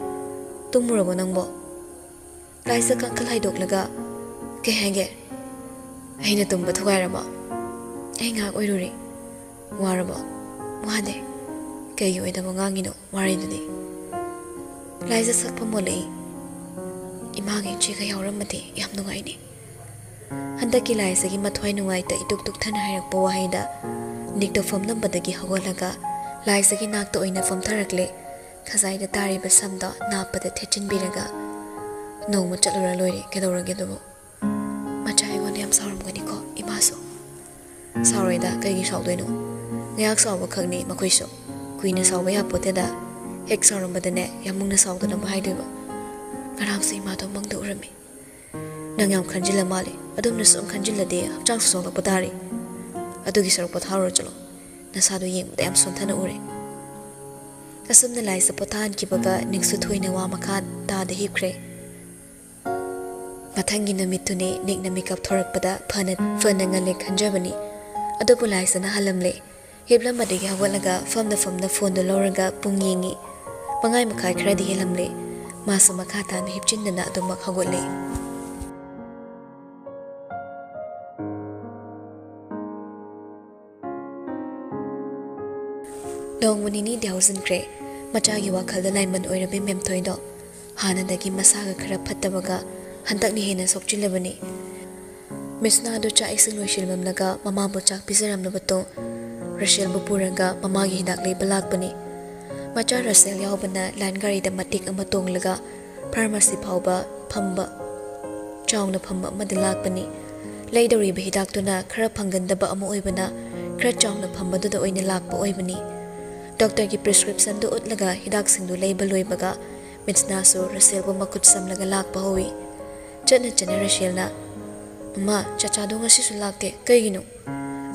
"ꯇꯨꯝꯃꯨꯔꯕꯣ ꯅꯪꯕꯣ?" ꯂꯥꯏꯖ ꯀꯥꯡꯈꯜ ꯍꯥꯏꯗꯣꯛꯂꯒ, "ꯀꯩ ꯍꯥꯏꯒꯦ? ꯑꯩꯅ ꯇꯨꯝꯕ ꯊꯨꯒꯥꯏꯔꯕꯣ? ꯑꯩ ꯉꯥꯏꯍꯥꯛ ꯑꯣꯏꯔꯨꯔꯤ꯫ ꯋꯥꯔꯕꯣ?" "ꯋꯥꯗꯦ꯫ ꯀꯩꯒꯤ ꯑꯣꯏꯗꯕ ꯉꯥꯡꯉꯤꯅꯣ? ꯋꯥꯔꯤꯗꯨꯗꯤ?" ꯂꯥꯏꯖ ꯁꯛꯐꯝ ꯑꯣꯜꯂꯛꯏ꯫ "ꯏꯃꯥꯒ ꯏꯆꯦꯒ ꯌꯥꯎꯔꯝꯃꯗꯤ ꯌꯥꯝ ꯅꯨꯡꯉꯥꯏꯅꯤ꯫" ꯍꯟꯗꯛꯀꯤ ꯂꯥꯏꯖꯒꯤ ꯃꯊ꯭ꯋꯥꯏ ꯅꯨꯡꯉꯥꯏꯇ ꯏꯇꯨꯛ ꯇꯨꯛꯊꯅ ꯍꯥꯏꯔꯛꯄ ꯋꯥꯍꯩꯗ ꯅꯤꯛꯇꯣ ꯐꯝꯂꯝꯕꯗꯒꯤ ꯍꯧꯒꯠꯂꯒ ꯂꯥꯏꯖꯒꯤ ꯅꯥꯛꯇ ꯑꯣꯏꯅ ꯐꯝꯊꯔꯛꯂꯦ꯫ ꯈꯖꯥꯏꯗ ꯇꯥꯔꯤꯕ ꯁꯝꯗꯣ ꯅꯥꯞꯄꯗ ꯊꯦꯠꯆꯤꯟꯕꯤꯔꯒ, "ꯅꯣꯡꯃ ꯆꯠꯂꯨꯔ ꯂꯣꯏꯔꯦ, ꯀꯩꯗꯧꯔꯒꯦ ꯑꯗꯨꯕꯨ?" "ꯃꯆꯥ, ꯑꯩꯉꯣꯟꯗ ꯌꯥꯝ ꯁꯥꯎꯔꯝꯒꯅꯤꯀꯣ ꯏꯃꯥꯁꯨ?" "ꯁꯥꯎꯔꯣꯏꯗ, ꯀꯩꯒꯤ ꯁꯥꯎꯗꯣꯏꯅꯣ? ꯉꯥꯏꯍꯥꯛ ꯁꯥꯎꯕ ꯈꯛꯅꯤ ꯃꯈꯣꯏꯁꯨ꯫ ꯀꯨꯏꯅ ꯁꯥꯎꯕ ꯌꯥꯄꯣꯠꯇꯦꯗ꯫ ꯍꯦꯛ ꯁꯥꯎꯔꯝꯕꯗꯅꯦ ꯌꯥꯝ ꯃꯨꯟꯅ ꯁꯥꯎꯗꯅꯕ ꯍꯥꯏꯗꯣꯏꯕ꯫ ꯉꯔꯥꯡꯁꯨ ꯏꯃꯥꯗꯣ ꯃꯪꯗ ꯎꯔꯝꯃꯤ꯫" "ꯅꯪ ꯌꯥꯝ ꯈꯟꯖꯤꯜꯂ ꯃꯥꯜꯂꯦ꯫ ꯑꯗꯨꯝꯅ ꯁꯨꯝ ꯈꯟꯖꯤꯜꯂꯗꯤ ꯍꯛꯆꯥꯡꯁꯨ ꯁꯣꯛꯂꯛꯄ ꯇꯥꯔꯦ꯫ ꯑꯗꯨꯒꯤ ꯁꯔꯨꯛ ꯄꯣꯊꯥꯔꯨꯔꯣ ꯆꯠꯂꯣ꯫ ꯅꯁꯥꯗꯣ ꯌꯦꯡꯕꯗ ꯌꯥꯝ ꯁꯣꯟꯊꯅ ꯎꯔꯦ꯫" ꯑꯁꯨꯝꯅ ꯂꯥꯏꯖ ꯄꯣꯊꯥꯍꯟꯈꯤꯕꯒ ꯅꯤꯛꯁꯨ ꯊꯣꯏꯅ ꯋꯥ ꯃꯈꯥ ꯇꯥꯗ ꯍꯤꯞꯈ꯭ꯔꯦ꯫ ꯃꯊꯪꯒꯤ ꯅꯨꯃꯤꯠꯇꯨꯅꯤ ꯅꯤꯛꯅ ꯃꯤꯀꯞ ꯊꯣꯔꯛꯄꯗ ꯐꯅ, ꯐꯅ ꯉꯜꯂꯦ ꯈꯟꯖꯕꯅꯤ꯫ ꯑꯗꯨꯕꯨ ꯂꯥꯏꯖꯅ ꯍꯜꯂꯝꯂꯦ꯫ ꯍꯤꯞꯂꯝꯕꯗꯒꯤ ꯍꯧꯒꯠꯂꯒ ꯐꯝꯅ ꯐꯝꯅ ꯐꯣꯟꯗꯨ ꯂꯧꯔꯒ ꯄꯨꯡ ꯌꯦꯡꯉꯤ꯫ ꯃꯉꯥꯏ ꯃꯈꯥꯏ ꯈꯔꯗꯤ ꯍꯦꯜꯂꯝꯂꯦ꯫ ꯃꯥꯁꯨ ꯃꯈꯥ ꯇꯥꯅ ꯍꯤꯞꯆꯤꯟꯗꯅ ꯑꯗꯨꯃꯛ ꯍꯧꯒꯠꯂꯦ꯫ ꯅꯣꯡꯃ ꯅꯤꯅꯤꯗꯤ ꯍꯧꯖꯤꯟꯈ꯭ꯔꯦ꯫ ꯃꯆꯥꯒꯤ ꯋꯥꯈꯜꯗ ꯂꯥꯏꯃꯟ ꯑꯣꯏꯔꯕꯤ ꯃꯦꯝꯊꯣꯏꯗꯣ ꯍꯥꯟꯅꯗꯒꯤ ꯃꯁꯥꯒ ꯈꯔ ꯐꯠꯇꯕꯒ ꯍꯟꯗꯛꯅ ꯍꯦꯟꯅ ꯁꯣꯛꯆꯤꯜꯂꯕꯅꯤ꯫ ꯃꯤꯁꯅꯥꯗꯨ ꯆꯥꯛ ꯏꯁꯤꯡ ꯂꯣꯏꯁꯤꯜꯂꯝꯂꯒ ꯃꯃꯥꯕꯨ ꯆꯥꯛ ꯄꯤꯖꯔꯝꯂꯕ ꯃꯇꯨꯡ ꯔꯁꯦꯜꯕꯨ ꯄꯨꯔꯒ ꯃꯃꯥꯒꯤ ꯍꯤꯗꯥꯛ ꯂꯩꯕ ꯂꯥꯛꯄꯅꯤ꯫ ꯃꯆꯥ ꯔꯁꯦꯜ ꯌꯥꯎꯕꯅ ꯂꯥꯏꯟ ꯒꯥꯔꯤꯗ ꯃꯇꯦꯛ ꯑꯃ ꯇꯣꯡꯂꯒ ꯐꯥꯔꯃꯥꯁꯤ ꯐꯥꯎꯕ ꯐꯝꯕ, ꯆꯥꯎꯅ ꯐꯝꯕ ꯑꯃꯗ ꯂꯥꯛꯄꯅꯤ꯫ ꯂꯩꯗꯧꯔꯤꯕ ꯍꯤꯗꯥꯛꯇꯨꯅ ꯈꯔ ꯐꯪꯒꯟꯗꯕ ꯑꯃ ꯑꯣꯏꯕꯅ ꯈꯔ ꯆꯥꯎꯅ ꯐꯝꯕꯗꯨꯗ ꯑꯣꯏꯅ ꯂꯥꯛꯄ ꯑꯣꯏꯕꯅꯤ꯫ ꯗꯣꯛꯇꯔꯒꯤ ꯄ꯭ꯔꯤꯁꯀ꯭ꯔꯤꯞꯁꯟꯗꯨ ꯎꯠꯂꯒ ꯍꯤꯗꯥꯛꯁꯤꯡꯗꯨ ꯂꯩꯕ ꯂꯣꯏꯕꯒ ꯃꯤꯠꯁꯅꯥꯁꯨ ꯔꯁꯦꯜꯕꯨ ꯃꯈꯨꯠ ꯁꯝꯂꯒ ꯂꯥꯛꯄ ꯍꯧꯏ꯫ ꯆꯠꯅ ꯆꯠꯅ ꯔꯁꯦꯜꯅ, "ꯃꯃꯥ, ꯆꯥꯆꯥꯗꯣ ꯉꯁꯤꯁꯨ ꯂꯥꯛꯇꯦ, ꯀꯩꯒꯤꯅꯣ?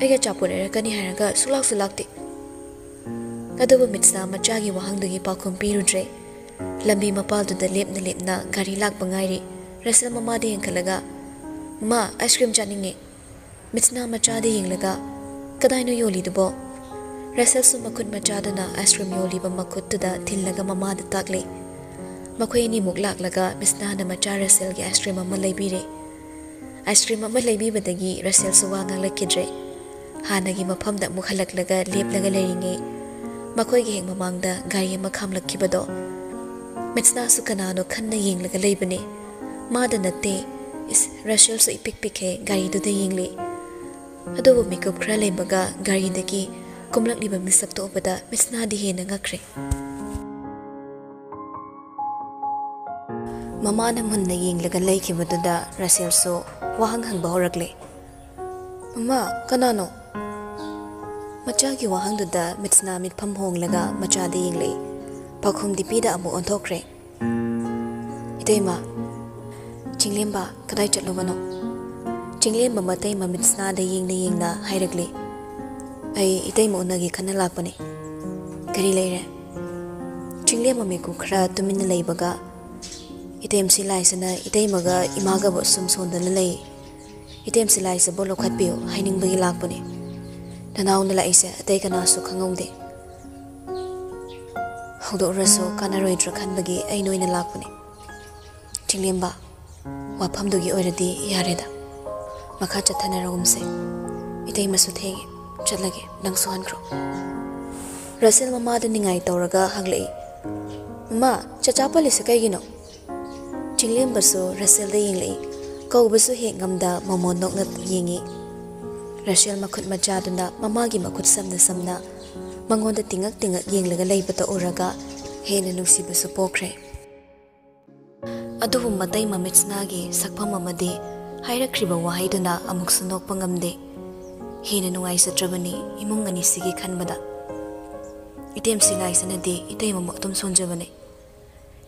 ꯑꯩꯒ ꯑꯆꯥꯄꯣꯠ ꯂꯩꯔꯛꯀꯅꯤ ꯍꯥꯏꯔꯒ ꯁꯨꯛꯂꯥꯛꯁꯨ ꯂꯥꯛꯇꯦ꯫" ꯑꯗꯨꯕꯨ ꯃꯤꯠꯁꯅꯥ ꯃꯆꯥꯒꯤ ꯋꯥꯍꯪꯗꯨꯒꯤ ꯄꯥꯎꯈꯨꯝ ꯄꯤꯔꯨꯗ꯭ꯔꯦ꯫ ꯂꯝꯕꯤ ꯃꯄꯥꯜꯗꯨꯗ ꯂꯦꯞꯅ ꯂꯦꯞꯅ ꯒꯥꯔꯤ ꯂꯥꯛꯄ ꯉꯥꯏꯔꯤ꯫ ꯔꯁꯦꯜ ꯃꯃꯥꯗ ꯌꯦꯡꯈꯠꯂꯒ, "ꯃꯃꯥ, ꯑꯥꯏꯁ ꯀ꯭ꯔꯤꯝ ꯆꯥꯅꯤꯡꯉꯦ꯫" ꯃꯤꯠꯁꯅꯥ ꯃꯆꯥꯗ ꯌꯦꯡꯂꯒ, "ꯀꯗꯥꯏꯅꯣ ꯌꯣꯜꯂꯤꯗꯨꯕꯣ?" ꯔꯁꯦꯜꯁꯨ ꯃꯈꯨꯠ ꯃꯆꯥꯗꯨꯅ ꯑꯥꯏꯁ ꯀ꯭ꯔꯤꯝ ꯌꯣꯜꯂꯤꯕ ꯃꯈꯨꯠꯇꯨꯗ ꯊꯤꯜꯂꯒ ꯃꯃꯥꯗ ꯇꯥꯛꯂꯦ꯫ ꯃꯈꯣꯏ ꯑꯅꯤꯃꯨꯛ ꯂꯥꯛꯂꯒ ꯃꯤꯠꯁꯅꯥꯅ ꯃꯆꯥ ꯔꯁꯦꯜꯒꯤ ꯑꯥꯏꯁ ꯀ꯭ꯔꯤꯝ ꯑꯃ ꯂꯩꯕꯤꯔꯦ꯫ ꯑꯥꯏꯁ ꯀ꯭ꯔꯤꯝ ꯑꯃ ꯂꯩꯕꯤꯕꯗꯒꯤ ꯔꯁꯦꯜꯁꯨ ꯋꯥ ꯉꯥꯡꯂꯛꯈꯤꯗ꯭ꯔꯦ꯫ ꯍꯥꯟꯅꯒꯤ ꯃꯐꯝꯗ ꯑꯃꯨꯛ ꯍꯜꯂꯛꯂꯒ ꯂꯦꯞꯂꯒ ꯂꯩꯔꯤꯉꯩ, ꯃꯈꯣꯏꯒꯤ ꯍꯦꯛ ꯃꯃꯥꯡꯗ ꯒꯥꯔꯤ ꯑꯃ ꯈꯥꯝꯂꯛꯈꯤꯕꯗꯣ꯫ ꯃꯤꯠꯁꯅꯥꯁꯨ ꯀꯅꯥꯅꯣ ꯈꯟꯅ ꯌꯦꯡꯂꯒ ꯂꯩꯕꯅꯦ꯫ ꯃꯥꯗ ꯅꯠꯇꯦ꯫ ꯏꯁ, ꯔꯁꯦꯜꯁꯨ ꯏꯄꯤꯛ ꯄꯤꯛꯈꯩ ꯒꯥꯔꯤꯗꯨꯗ ꯌꯦꯡꯂꯤ꯫ ꯑꯗꯨꯕꯨ ꯃꯤꯀꯨꯞ ꯈꯔ ꯂꯩꯕꯒ ꯒꯥꯔꯤꯗꯒꯤ ꯀꯨꯝꯂꯛꯂꯤꯕ ꯃꯤꯁꯛꯇꯣ ꯎꯕꯗ ꯃꯤꯠꯁꯅꯥꯗꯤ ꯍꯦꯟꯅ ꯉꯛꯈ꯭ꯔꯦ꯫ ꯃꯃꯥꯅ ꯃꯨꯟꯅ ꯌꯦꯡꯂꯒ ꯂꯩꯈꯤꯕꯗꯨꯗ ꯔꯁꯦꯜꯁꯨ ꯋꯥꯍꯪ ꯍꯪꯕ ꯍꯧꯔꯛꯂꯦ꯫ "ꯃꯃꯥ, ꯀꯅꯥꯅꯣ?" ꯃꯆꯥꯒꯤ ꯋꯥꯍꯪꯗꯨꯗ ꯃꯤꯠꯁꯅꯥ ꯃꯤꯠꯐꯝ ꯍꯣꯡꯂꯒ ꯃꯆꯥꯗ ꯌꯦꯡꯂꯛꯏ꯫ ꯄꯥꯎꯈꯨꯝꯗꯤ ꯄꯤꯗ ꯑꯃꯨꯛ ꯑꯣꯟꯊꯣꯛꯈ꯭ꯔꯦ꯫ "ꯏꯇꯩꯃ, ꯆꯤꯡꯂꯦꯝꯕ ꯀꯗꯥꯏ ꯆꯠꯂꯨꯕꯅꯣ?" ꯆꯤꯡꯂꯦꯝꯕ ꯃꯇꯩ ꯃꯃꯤꯠꯁꯅꯥꯗ ꯌꯦꯡꯅ ꯌꯦꯡꯅ ꯍꯥꯏꯔꯛꯂꯤ꯫ "ꯑꯩ ꯏꯇꯩꯃ ꯎꯅꯒꯦ ꯈꯟꯅ ꯂꯥꯛꯄꯅꯦ꯫" "ꯀꯔꯤ ꯂꯩꯔꯦ?" ꯆꯤꯡꯂꯦꯝꯕ ꯃꯤꯀꯨꯞ ꯈꯔ ꯇꯨꯃꯤꯟꯅ ꯂꯩꯕꯒ, "ꯏꯇꯩꯃ ꯁꯤꯂꯥꯏꯁꯤꯅ ꯏꯇꯩꯃꯒ ꯏꯃꯥꯒꯕꯨ ꯁꯨꯝ ꯁꯣꯟꯗꯅ ꯂꯩ꯫ ꯏꯇꯩꯃ ꯁꯤꯂꯥꯏꯁꯤꯕꯨ ꯂꯧꯈꯠꯄꯤꯌꯨ ꯍꯥꯏꯅꯤꯡꯕꯒꯤ ꯂꯥꯛꯄꯅꯦ꯫ ꯅꯅꯥꯎꯅ ꯂꯥꯛꯏꯁꯦ ꯑꯇꯩ ꯀꯅꯥꯁꯨ ꯈꯪꯍꯧꯗꯦ꯫" "ꯍꯧꯗꯣꯛꯎꯔꯁꯨ ꯀꯥꯟꯅꯔꯣꯏꯗ꯭ꯔꯥ ꯈꯟꯕꯒꯤ ꯑꯩꯅ ꯑꯣꯏꯅ ꯂꯥꯛꯄꯅꯦ꯫ ꯆꯤꯡꯂꯦꯝꯕ, ꯋꯥꯐꯝꯗꯨꯒꯤ ꯑꯣꯏꯔꯗꯤ ꯌꯥꯔꯦꯗ꯫ ꯃꯈꯥ ꯆꯠꯊꯅꯔꯒꯨꯝꯁꯦ꯫ ꯏꯇꯩꯃꯁꯨ ꯊꯦꯡꯉꯦ, ꯆꯠꯂꯒꯦ, ꯅꯪꯁꯨ ꯍꯟꯈ꯭ꯔꯣ꯫" ꯔꯁꯦꯜ ꯃꯃꯥꯗ ꯅꯤꯡꯉꯥꯏ ꯇꯧꯔꯒ ꯍꯪꯂꯛꯏ꯫ "ꯃꯃꯥ, ꯆꯥꯆꯥ ꯄꯜꯂꯤꯁꯦ ꯀꯩꯒꯤꯅꯣ?" ꯆꯤꯡꯂꯦꯝꯕꯁꯨ ꯔꯁꯦꯜꯗ ꯌꯦꯡꯂꯛꯏ꯫ ꯀꯧꯕꯁꯨ ꯍꯦꯛ ꯉꯝꯗ ꯃꯃꯣꯟ ꯅꯣꯛꯅ ꯌꯦꯡꯉꯤ꯫ ꯔꯁꯦꯜ ꯃꯈꯨꯠ ꯃꯆꯥꯗꯨꯅ ꯃꯃꯥꯒꯤ ꯃꯈꯨꯠ ꯁꯝꯅ ꯁꯝꯅ ꯃꯉꯣꯟꯗ ꯇꯤꯡꯉꯛ ꯇꯤꯡꯉꯛ ꯌꯦꯡꯂꯒ ꯂꯩꯕꯗ ꯎꯔꯒ ꯍꯦꯟꯅ ꯅꯨꯡꯁꯤꯕꯁꯨ ꯄꯣꯛꯈ꯭ꯔꯦ꯫ ꯑꯗꯨꯕꯨ ꯃꯇꯩ ꯃꯃꯤꯠꯁꯅꯥꯒꯤ ꯁꯛꯐꯝ ꯑꯃꯗꯤ ꯍꯥꯏꯔꯛꯈ꯭ꯔꯤꯕ ꯋꯥꯍꯩꯗꯨꯅ ꯑꯃꯨꯛꯁꯨ ꯅꯣꯛꯄ ꯉꯝꯗꯦ꯫ ꯍꯦꯟꯅ ꯅꯨꯡꯉꯥꯏꯖꯗ꯭ꯔꯕꯅꯤ ꯏꯃꯨꯡ ꯑꯅꯤꯁꯤꯒꯤ ꯈꯟꯕꯗ꯫ ꯏꯇꯦꯝꯁꯤ ꯂꯥꯏꯁꯅꯗꯤ ꯏꯇꯩꯃꯕꯨ ꯑꯗꯨꯝ ꯁꯣꯟꯖꯕꯅꯤ꯫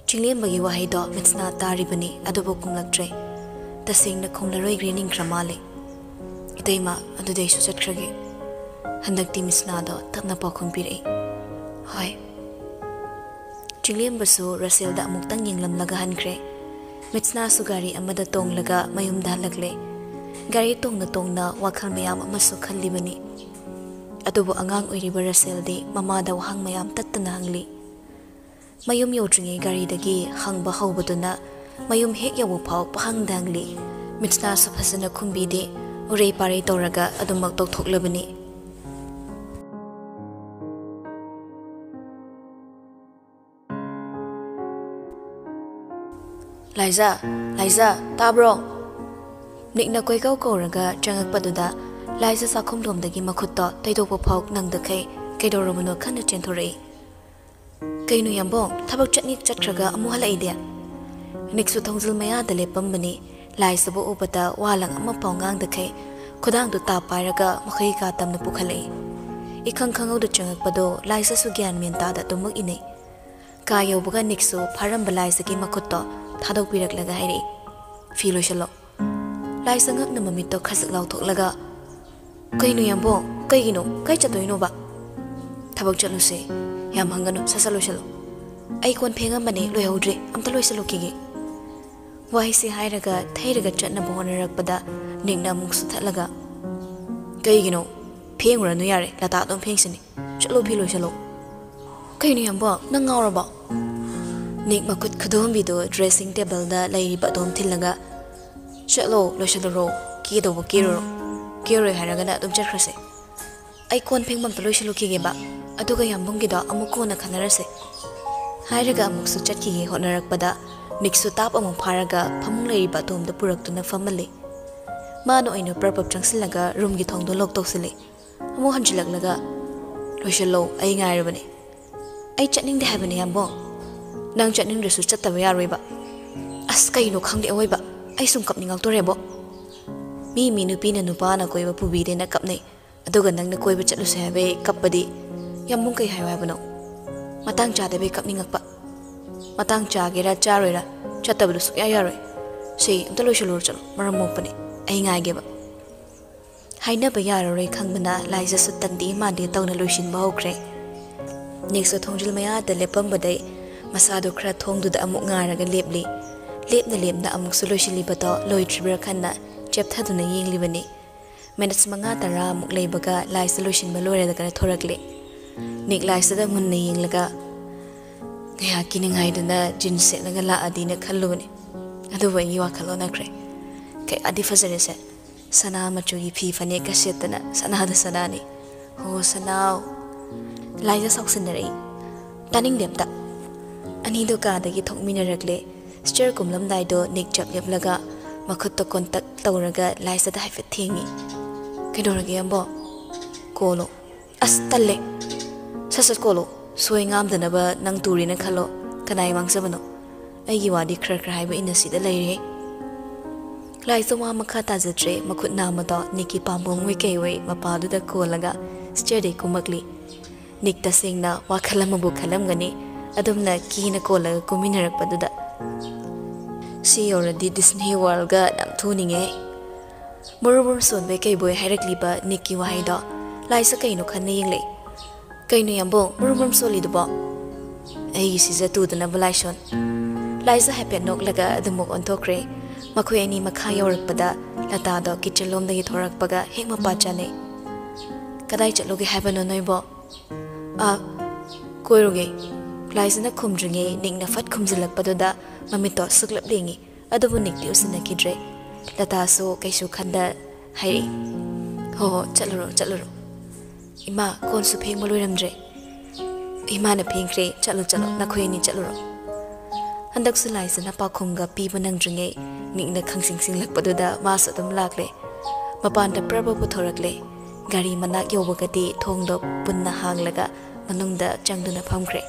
ꯆꯤꯡꯂꯦꯝꯕꯒꯤ ꯋꯥꯍꯩꯗꯣ ꯃꯤꯠꯁꯅꯥ ꯇꯥꯔꯤꯕꯅꯤ, ꯑꯗꯨꯕꯨ ꯈꯨꯝꯂꯛꯇ꯭ꯔꯦ꯫ ꯇꯁꯦꯡꯅ ꯈꯣꯡꯂꯔꯣꯏꯒ꯭ꯔꯦ ꯅꯤꯡꯈ꯭ꯔ ꯃꯥꯜꯂꯦ꯫ "ꯏꯇꯩꯃ, ꯑꯗꯨꯗꯤ ꯑꯩꯁꯨ ꯆꯠꯈ꯭ꯔꯒꯦ꯫" ꯍꯟꯗꯛꯇꯤ ꯃꯤꯠꯁꯅꯥꯗꯣ ꯇꯞꯅ ꯄꯥꯎꯈꯨꯝ ꯄꯤꯔꯛꯏ, "ꯍꯣꯏ꯫" ꯆꯤꯡꯂꯦꯝꯕꯁꯨ ꯔꯁꯦꯜꯗ ꯑꯃꯨꯛꯇꯪ ꯌꯦꯡꯂꯝꯂꯒ ꯍꯟꯈ꯭ꯔꯦ꯫ ꯃꯤꯠꯁꯅꯥꯁꯨ ꯒꯥꯔꯤ ꯑꯃꯗ ꯇꯣꯡꯂꯒ ꯃꯌꯨꯝꯗ ꯍꯜꯂꯛꯂꯦ꯫ ꯒꯥꯔꯤ ꯇꯣꯡꯅ ꯇꯣꯡꯅ ꯋꯥꯈꯜ ꯃꯌꯥꯝ ꯑꯃꯁꯨ ꯈꯜꯂꯤꯕꯅꯤ꯫ ꯑꯗꯨꯕꯨ ꯑꯉꯥꯡ ꯑꯣꯏꯔꯤꯕ ꯔꯁꯦꯜꯗꯤ ꯃꯃꯥꯗ ꯋꯥꯍꯪ ꯃꯌꯥꯝ ꯇꯠꯇꯅ ꯍꯪꯂꯤ꯫ ꯃꯌꯨꯝ ꯌꯧꯗ꯭ꯔꯤꯉꯩ ꯒꯥꯔꯤꯗꯒꯤ ꯍꯪꯕ ꯍꯧꯕꯗꯨꯅ ꯃꯌꯨꯝ ꯍꯦꯛ ꯌꯧꯕ ꯐꯥꯎ ꯄꯍꯪꯗ ꯍꯪꯂꯤ꯫ ꯃꯤꯠꯁꯅꯥꯁꯨ ꯐꯖꯅ ꯈꯨꯝꯕꯤꯗꯦ꯫ ꯎꯔꯩ ꯄꯥꯔꯩ ꯇꯧꯔꯒ ꯑꯗꯨꯃꯛ ꯇꯣꯛꯊꯣꯛꯂꯕꯅꯤ꯫ "ꯂꯥꯏꯖꯥ, ꯂꯥꯏꯖꯥ, ꯇꯥꯕ꯭ꯔꯣ?" ꯅꯤꯛꯅ ꯀꯣꯏꯀꯧ ꯀꯧꯔꯒ ꯆꯪꯉꯛꯄꯗꯨꯗ ꯂꯥꯏꯖꯥ ꯆꯥꯛꯈꯨꯝꯂꯣꯝꯗꯒꯤ ꯃꯈꯨꯠꯇꯣ ꯇꯩꯗꯣꯛꯄ ꯐꯥꯎ ꯅꯪꯗꯈꯩ ꯀꯩꯗꯧꯔꯕꯅꯣ ꯈꯟꯅ ꯆꯦꯟꯊꯣꯔꯛꯏ꯫ "ꯀꯩꯅꯣ ꯌꯥꯝꯕꯣꯡ, ꯊꯕꯛ ꯆꯠꯅꯤ ꯆꯠꯈ꯭ꯔꯒ ꯑꯃꯨꯛ ꯍꯜꯂꯛꯏꯗꯤ?" ꯅꯤꯛꯁꯨ ꯊꯣꯡꯖꯤꯜ ꯃꯌꯥꯗ ꯂꯦꯞꯄꯝꯕꯅꯤ꯫ ꯂꯥꯏꯖꯥꯕꯨ ꯎꯕꯗ ꯋꯥ ꯂꯪ ꯑꯃꯐꯥꯎ ꯉꯥꯡꯗꯈꯩ ꯈꯨꯗꯥꯡꯗꯨ ꯇꯥꯞ ꯄꯥꯏꯔꯒ ꯃꯈꯩ ꯀꯥ ꯇꯝꯅ ꯄꯨꯈꯠꯂꯛꯏ꯫ ꯏꯈꯪ ꯈꯪꯍꯧꯗ ꯆꯪꯉꯛꯄꯗꯣ ꯂꯥꯏꯖꯥꯁꯨ ꯒ꯭ꯌꯥꯟ ꯃꯦꯟ ꯇꯥꯗ ꯑꯗꯨꯃꯛ ꯏꯟꯅꯩ꯫ ꯀꯥ ꯌꯧꯕꯒ ꯅꯤꯛꯁꯨ ꯐꯥꯔꯝꯕ ꯂꯥꯏꯖꯥꯒꯤ ꯃꯈꯨꯠꯇꯣ ꯊꯥꯗꯣꯛꯄꯤꯔꯛꯂꯒ ꯍꯥꯏꯔꯛꯏ, "ꯐꯤ ꯂꯣꯏꯁꯤꯜꯂꯣ꯫" ꯂꯥꯏꯖꯥ ꯉꯛꯅ ꯃꯃꯤꯠꯇꯣ ꯈꯖꯤꯛ ꯂꯥꯎꯊꯣꯛꯂꯒ, "ꯀꯩꯅꯣ ꯌꯥꯝꯕꯣꯡ, ꯀꯩꯒꯤꯅꯣ? ꯀꯥꯏ ꯆꯠꯇꯣꯏꯅꯣꯕ?" "ꯊꯕꯛ ꯆꯠꯂꯨꯁꯦ꯫ ꯌꯥꯝ ꯍꯪꯒꯅꯨ, ꯁꯠ ꯁꯠ ꯂꯣꯏꯁꯤꯜꯂꯣ꯫" "ꯑꯩ ꯀꯣꯟ ꯐꯦꯡꯉꯝꯕꯅꯦ, ꯂꯣꯏꯍꯧꯗ꯭ꯔꯤ, ꯑꯝꯇ ꯂꯣꯏꯁꯤꯜꯂꯨꯈꯤꯒꯦ꯫" ꯋꯥꯍꯩꯁꯤ ꯍꯥꯏꯔꯒ ꯊꯩꯔꯒ ꯆꯠꯅꯕ ꯍꯣꯠꯅꯔꯛꯄꯗ ꯅꯤꯛꯅ ꯑꯃꯨꯛꯁꯨ ꯊꯠꯂꯒ, "ꯀꯩꯒꯤꯅꯣ? ꯐꯦꯡꯉꯨꯔꯅꯨ ꯌꯥꯔꯦ, ꯂꯇꯥ ꯑꯗꯨꯝ ꯐꯦꯡꯁꯤꯅꯤ꯫ ꯆꯠꯂꯣ, ꯐꯤ ꯂꯣꯏꯁꯤꯜꯂꯣ꯫" "ꯀꯩꯅꯣ ꯌꯥꯝꯕꯣꯡ, ꯅꯪ ꯉꯥꯎꯔꯕꯣ?" ꯅꯤꯛ ꯃꯈꯨꯠ ꯈꯨꯗꯣꯝꯕꯤꯗꯨ dressing tableꯗ ꯂꯩꯔꯤꯕ ꯑꯗꯣꯝ ꯊꯤꯜꯂꯒ, "ꯆꯠꯂꯣ, ꯂꯣꯏꯁꯤꯜꯂꯨꯔꯣ, ꯀꯦꯗꯧꯕ ꯀꯦꯔꯨꯔꯣ꯫ ꯀꯦꯔꯣꯏ ꯍꯥꯏꯔꯒꯅ ꯑꯗꯨꯝ ꯆꯠꯈ꯭ꯔꯁꯦ꯫ ꯑꯩ ꯀꯣꯟ ꯐꯦꯡꯕ ꯑꯝꯇ ꯂꯣꯏꯁꯤꯜꯂꯨꯈꯤꯒꯦꯕ, ꯑꯗꯨꯒ ꯌꯥꯝꯕꯨꯡꯒꯤꯗꯣ ꯑꯃꯨꯛ ꯀꯣꯟꯅ ꯈꯟꯅꯔꯁꯦ꯫" ꯍꯥꯏꯔꯒ ꯑꯃꯨꯛꯁꯨ ꯆꯠꯈꯤꯒꯦ ꯍꯣꯠꯅꯔꯛꯄꯗ ꯅꯤꯛꯁꯨ ꯇꯥꯞ ꯑꯃꯨꯛ ꯐꯥꯔꯒ ꯐꯃꯨꯡ ꯂꯩꯔꯤꯕ ꯑꯗꯣꯝꯗ ꯄꯨꯔꯛꯇꯨꯅ ꯐꯝꯍꯜꯂꯤ꯫ ꯃꯥꯅ ꯑꯣꯏꯅ ꯄ꯭ꯔꯞ ꯄ꯭ꯔꯞ ꯆꯪꯁꯤꯜꯂꯒ roomꯒꯤ ꯊꯣꯡꯗꯣ lock ꯇꯧꯁꯤꯜꯂꯤ꯫ ꯑꯃꯨꯛ ꯍꯟꯖꯤꯜꯂꯛꯂꯒ, "ꯂꯣꯏꯁꯤꯜꯂꯣ, ꯑꯩ ꯉꯥꯏꯔꯕꯅꯦ꯫" "ꯑꯩ ꯆꯠꯅꯤꯡꯗꯦ ꯍꯥꯏꯕꯅꯦ, ꯌꯥꯝꯕꯣ꯫" "ꯅꯪ ꯆꯠꯅꯤꯡꯗ꯭ꯔꯁꯨ ꯆꯠꯇꯕ ꯌꯥꯔꯣꯏꯕ꯫" "ꯑꯁ, ꯀꯩꯅꯣ ꯈꯪꯗꯦ ꯑꯋꯣꯏꯕ, ꯑꯩ ꯁꯨꯝ ꯀꯞꯅꯤꯡꯉꯛꯇꯣꯔꯦꯕꯣ꯫ ꯃꯤ, ꯃꯤ ꯅꯨꯄꯤꯅ ꯅꯨꯄꯥꯅ ꯀꯣꯏꯕ ꯄꯨꯕꯤꯗꯦꯅ ꯀꯞꯅꯩ, ꯑꯗꯨꯒ ꯅꯪꯅ ꯀꯣꯏꯕ ꯆꯠꯂꯨꯁꯦ ꯍꯥꯏꯕꯩ ꯀꯞꯄꯗꯤ ꯌꯥꯝꯕꯨꯡ ꯀꯩ ꯍꯥꯏꯌꯨ ꯍꯥꯏꯕꯅꯣ?" "ꯃꯇꯥꯡ ꯆꯥꯗꯕꯩ ꯀꯞꯅꯤꯡꯉꯛꯄ꯫" "ꯃꯇꯥꯡ ꯆꯥꯒꯦꯔꯥ ꯆꯥꯔꯣꯏꯔꯥ, ꯆꯠꯇꯕꯗꯨ ꯁꯨꯡꯌꯥ ꯌꯥꯔꯣꯏ꯫ ꯁꯦ, ꯑꯝꯇ ꯂꯣꯏꯁꯤꯜꯂꯨꯔꯣ, ꯆꯠꯂꯣ, ꯃꯔꯝ ꯃꯣꯛꯄꯅꯦ, ꯑꯩ ꯉꯥꯏꯒꯦꯕ꯫" ꯍꯥꯏꯅꯕ ꯌꯥꯔꯔꯣꯏ ꯈꯪꯕꯅ ꯂꯥꯏꯖꯁꯨ ꯇꯟꯗꯦ ꯃꯥꯟꯗꯦ ꯇꯧꯅ ꯂꯣꯏꯁꯤꯟꯕ ꯍꯧꯈ꯭ꯔꯦ꯫ ꯅꯤꯛꯁꯨ ꯊꯣꯡꯖꯤꯜ ꯃꯌꯥꯗ ꯂꯦꯞꯄꯝꯕꯗꯩ ꯃꯁꯥꯗꯨ ꯈꯔ ꯊꯣꯡꯗꯨꯗ ꯑꯃꯨꯛ ꯉꯥꯏꯔꯒ ꯂꯦꯞꯂꯤ꯫ ꯂꯦꯞꯅ ꯂꯦꯞꯅ ꯑꯃꯨꯛꯁꯨ ꯂꯣꯏꯁꯤꯜꯂꯤꯕꯗꯣ ꯂꯣꯏꯗ꯭ꯔꯤꯕ꯭ꯔꯥ ꯈꯟꯅ ꯆꯦꯞꯊꯗꯨꯅ ꯌꯦꯡꯂꯤꯕꯅꯤ꯫ ꯃꯤꯅꯠꯁ ꯃꯉꯥ ꯇꯔꯥꯃꯨꯛ ꯂꯩꯕꯒ ꯂꯥꯏꯁꯇ ꯂꯣꯏꯁꯤꯟꯕ ꯂꯣꯏꯔꯗꯒꯅ ꯊꯣꯔꯛꯂꯦ꯫ ꯅꯤꯛ ꯂꯥꯏꯁꯇꯗ ꯃꯨꯟꯅ ꯌꯦꯡꯂꯒ, "ꯉꯥꯏꯍꯥꯛꯀꯤ ꯅꯤꯡꯉꯥꯏꯗꯨꯅ ꯖꯤꯟꯁ ꯁꯦꯠꯂꯒ ꯂꯥꯛꯑꯗꯤꯅ ꯈꯜꯂꯨꯕꯅꯤ꯫ ꯑꯗꯨꯕꯨ ꯑꯩꯒꯤ ꯋꯥꯈꯜ ꯑꯣꯟꯅꯈ꯭ꯔꯦ꯫ ꯀꯌꯥꯗꯤ ꯐꯖꯔꯦꯁꯦ꯫ ꯁꯅꯥ ꯃꯆꯨꯒꯤ ꯐꯤ ꯐꯅꯦꯛꯀ ꯁꯦꯠꯇꯅ ꯁꯅꯥꯗ ꯁꯅꯥꯅꯤ꯫ ꯍꯣ ꯁꯅꯥꯎ!" ꯂꯥꯏꯖ ꯁꯥꯎꯁꯤꯟꯅꯔꯛꯏ꯫ "ꯇꯥꯅꯤꯡꯗꯦ ꯑꯝꯇ!" ꯑꯅꯤꯗꯣ ꯀꯥꯗꯒꯤ ꯊꯣꯛꯃꯤꯟꯅꯔꯛꯂꯦ꯫ ꯁ꯭ꯇꯦꯌꯔ ꯀꯨꯝꯂꯝꯗꯥꯏꯗꯣ ꯅꯤꯛ ꯆꯞ ꯂꯦꯞꯂꯒ ꯃꯈꯨꯠꯇ ꯀꯣꯟꯇꯛ ꯇꯧꯔꯒ ꯂꯥꯏꯖꯗ ꯍꯥꯏꯐꯦꯠ ꯊꯦꯡꯉꯤ꯫ "ꯀꯩꯗꯧꯔꯒꯦ, ꯑꯝꯕꯣ?" "ꯀꯣꯜꯂꯣ꯫" "ꯑꯁ, ꯇꯜꯂꯦ꯫" "ꯁꯠ ꯁꯠ ꯀꯣꯜꯂꯣ꯫ ꯁꯣꯏ ꯉꯥꯝꯗꯅꯕ ꯅꯪ ꯇꯨꯔꯦꯅ ꯈꯜꯂꯣ, ꯀꯅꯥꯏ ꯃꯥꯡꯖꯕꯅꯣ? ꯑꯩꯒꯤ ꯋꯥꯗꯤ ꯈꯔ ꯈꯔ ꯍꯥꯏꯕ ꯏꯟꯅ ꯁꯤꯗ ꯂꯩꯔꯦ꯫" ꯂꯥꯏꯖ ꯋꯥ ꯃꯈꯥ ꯇꯥꯖꯗ꯭ꯔꯦ꯫ ꯃꯈꯨꯠ ꯅꯥꯝꯃꯗꯣ ꯅꯤꯛꯀꯤ ꯄꯥꯝꯕꯣꯝ ꯑꯣꯏ ꯀꯩ ꯑꯣꯏ ꯃꯄꯥꯗꯨꯗ ꯀꯣꯜꯂꯒ ꯁ꯭ꯇꯦꯌꯔꯗꯩ ꯀꯨꯝꯃꯛꯂꯤ꯫ ꯅꯤꯛ ꯇꯁꯦꯡꯅ ꯋꯥꯈꯜ ꯑꯃꯕꯨ ꯈꯜꯂꯝꯒꯅꯤ, ꯑꯗꯨꯝꯅ ꯀꯤꯅ ꯀꯣꯜꯂꯒ ꯀꯨꯝꯃꯤꯟꯅꯔꯛꯄꯗꯨꯗ꯫ "ꯁꯤ ꯌꯧꯔꯗꯤ ꯗꯤꯁꯅꯤ ꯋꯥꯔꯜꯒ ꯅꯝꯊꯨꯅꯤꯡꯉꯦ꯫" ꯃꯨꯔꯨ ꯃꯨꯔꯨ ꯁꯣꯟꯕꯩ ꯀꯩꯕꯣꯏ ꯍꯥꯏꯔꯛꯂꯤꯕ ꯅꯤꯛꯀꯤ ꯋꯥꯍꯩꯗꯣ ꯂꯥꯏꯁ ꯀꯩꯅꯣ ꯈꯟꯅ ꯌꯦꯡꯂꯛꯏ꯫ "ꯀꯩꯅꯣ ꯌꯥꯝꯕꯣ, ꯃꯨꯔꯨ ꯃꯨꯔꯨ ꯁꯣꯜꯂꯤꯗꯨꯕꯣ?" "ꯑꯩꯒꯤ ꯁꯤꯖ ꯇꯨꯗꯅꯕ ꯂꯥꯏꯁꯣꯟ꯫" ꯂꯥꯏꯁ ꯍꯥꯏꯐꯦꯠ ꯅꯣꯛꯂꯒ ꯑꯗꯨꯃꯛ ꯑꯣꯟꯊꯣꯛꯈ꯭ꯔꯦ꯫ ꯃꯈꯣꯏ ꯑꯅꯤ ꯃꯈꯥ ꯌꯧꯔꯛꯄꯗ ꯂꯇꯥꯗꯣ ꯀꯤꯠꯆꯟ ꯂꯣꯝꯗꯒꯤ ꯊꯣꯔꯛꯄꯒ ꯍꯦꯛ ꯃꯄꯥ ꯆꯥꯅꯩ꯫ "ꯀꯗꯥꯏ ꯆꯠꯂꯨꯒꯦ ꯍꯥꯏꯕꯅꯣ ꯅꯣꯏꯕꯣ?" "ꯑ, ꯀꯣꯏꯔꯨꯒꯦ꯫" ꯂꯥꯏꯖꯅ ꯈꯨꯝꯗ꯭ꯔꯤꯉꯩ ꯅꯤꯛꯅ ꯐꯠ ꯈꯨꯝꯖꯤꯜꯂꯛꯄꯗꯨꯗ ꯃꯃꯤꯠꯇꯣ ꯁꯨꯛꯂꯞ ꯂꯦꯡꯉꯤ, ꯑꯗꯨꯕꯨ ꯅꯤꯛꯇꯤ ꯎꯁꯤꯟꯅꯈꯤꯗ꯭ꯔꯦ꯫ ꯂꯇꯥꯁꯨ ꯀꯩꯁꯨ ꯈꯟꯗ ꯍꯥꯏꯔꯛꯏ, "ꯍꯣ ꯍꯣ, ꯆꯠꯂꯨꯔꯣ, ꯆꯠꯂꯨꯔꯣ꯫ ꯏꯃꯥ, ꯀꯣꯟꯁꯨ ꯐꯦꯡꯕ ꯂꯣꯏꯔꯝꯗ꯭ꯔꯦ꯫" "ꯏꯃꯥꯅ ꯐꯦꯡꯈ꯭ꯔꯦ, ꯆꯠꯂꯣ, ꯆꯠꯂꯣ, ꯅꯈꯣꯏ ꯑꯅꯤ ꯆꯠꯂꯨꯔꯣ꯫" ꯍꯟꯗꯛꯁꯨ ꯂꯥꯏꯖꯅ ꯄꯥꯎꯈꯨꯝꯒ ꯄꯤꯕ ꯅꯪꯗ꯭ꯔꯤꯉꯩ ꯅꯤꯛꯅ ꯈꯪꯁꯤꯡ ꯁꯤꯡꯂꯛꯄꯗꯨꯗ ꯃꯥꯁꯨ ꯑꯗꯨꯝ ꯂꯥꯛꯂꯦ꯫ ꯃꯄꯥꯟꯗ ꯄ꯭ꯔꯕ ꯄꯨꯊꯣꯔꯛꯂꯦ꯫ ꯒꯥꯔꯤ ꯃꯅꯥꯛ ꯌꯧꯕꯒꯗꯤ ꯊꯣꯡꯗꯣ ꯄꯨꯟꯅ ꯍꯥꯡꯂꯒ ꯃꯅꯨꯡꯗ ꯆꯪꯗꯨꯅ ꯐꯝꯈ꯭ꯔꯦ꯫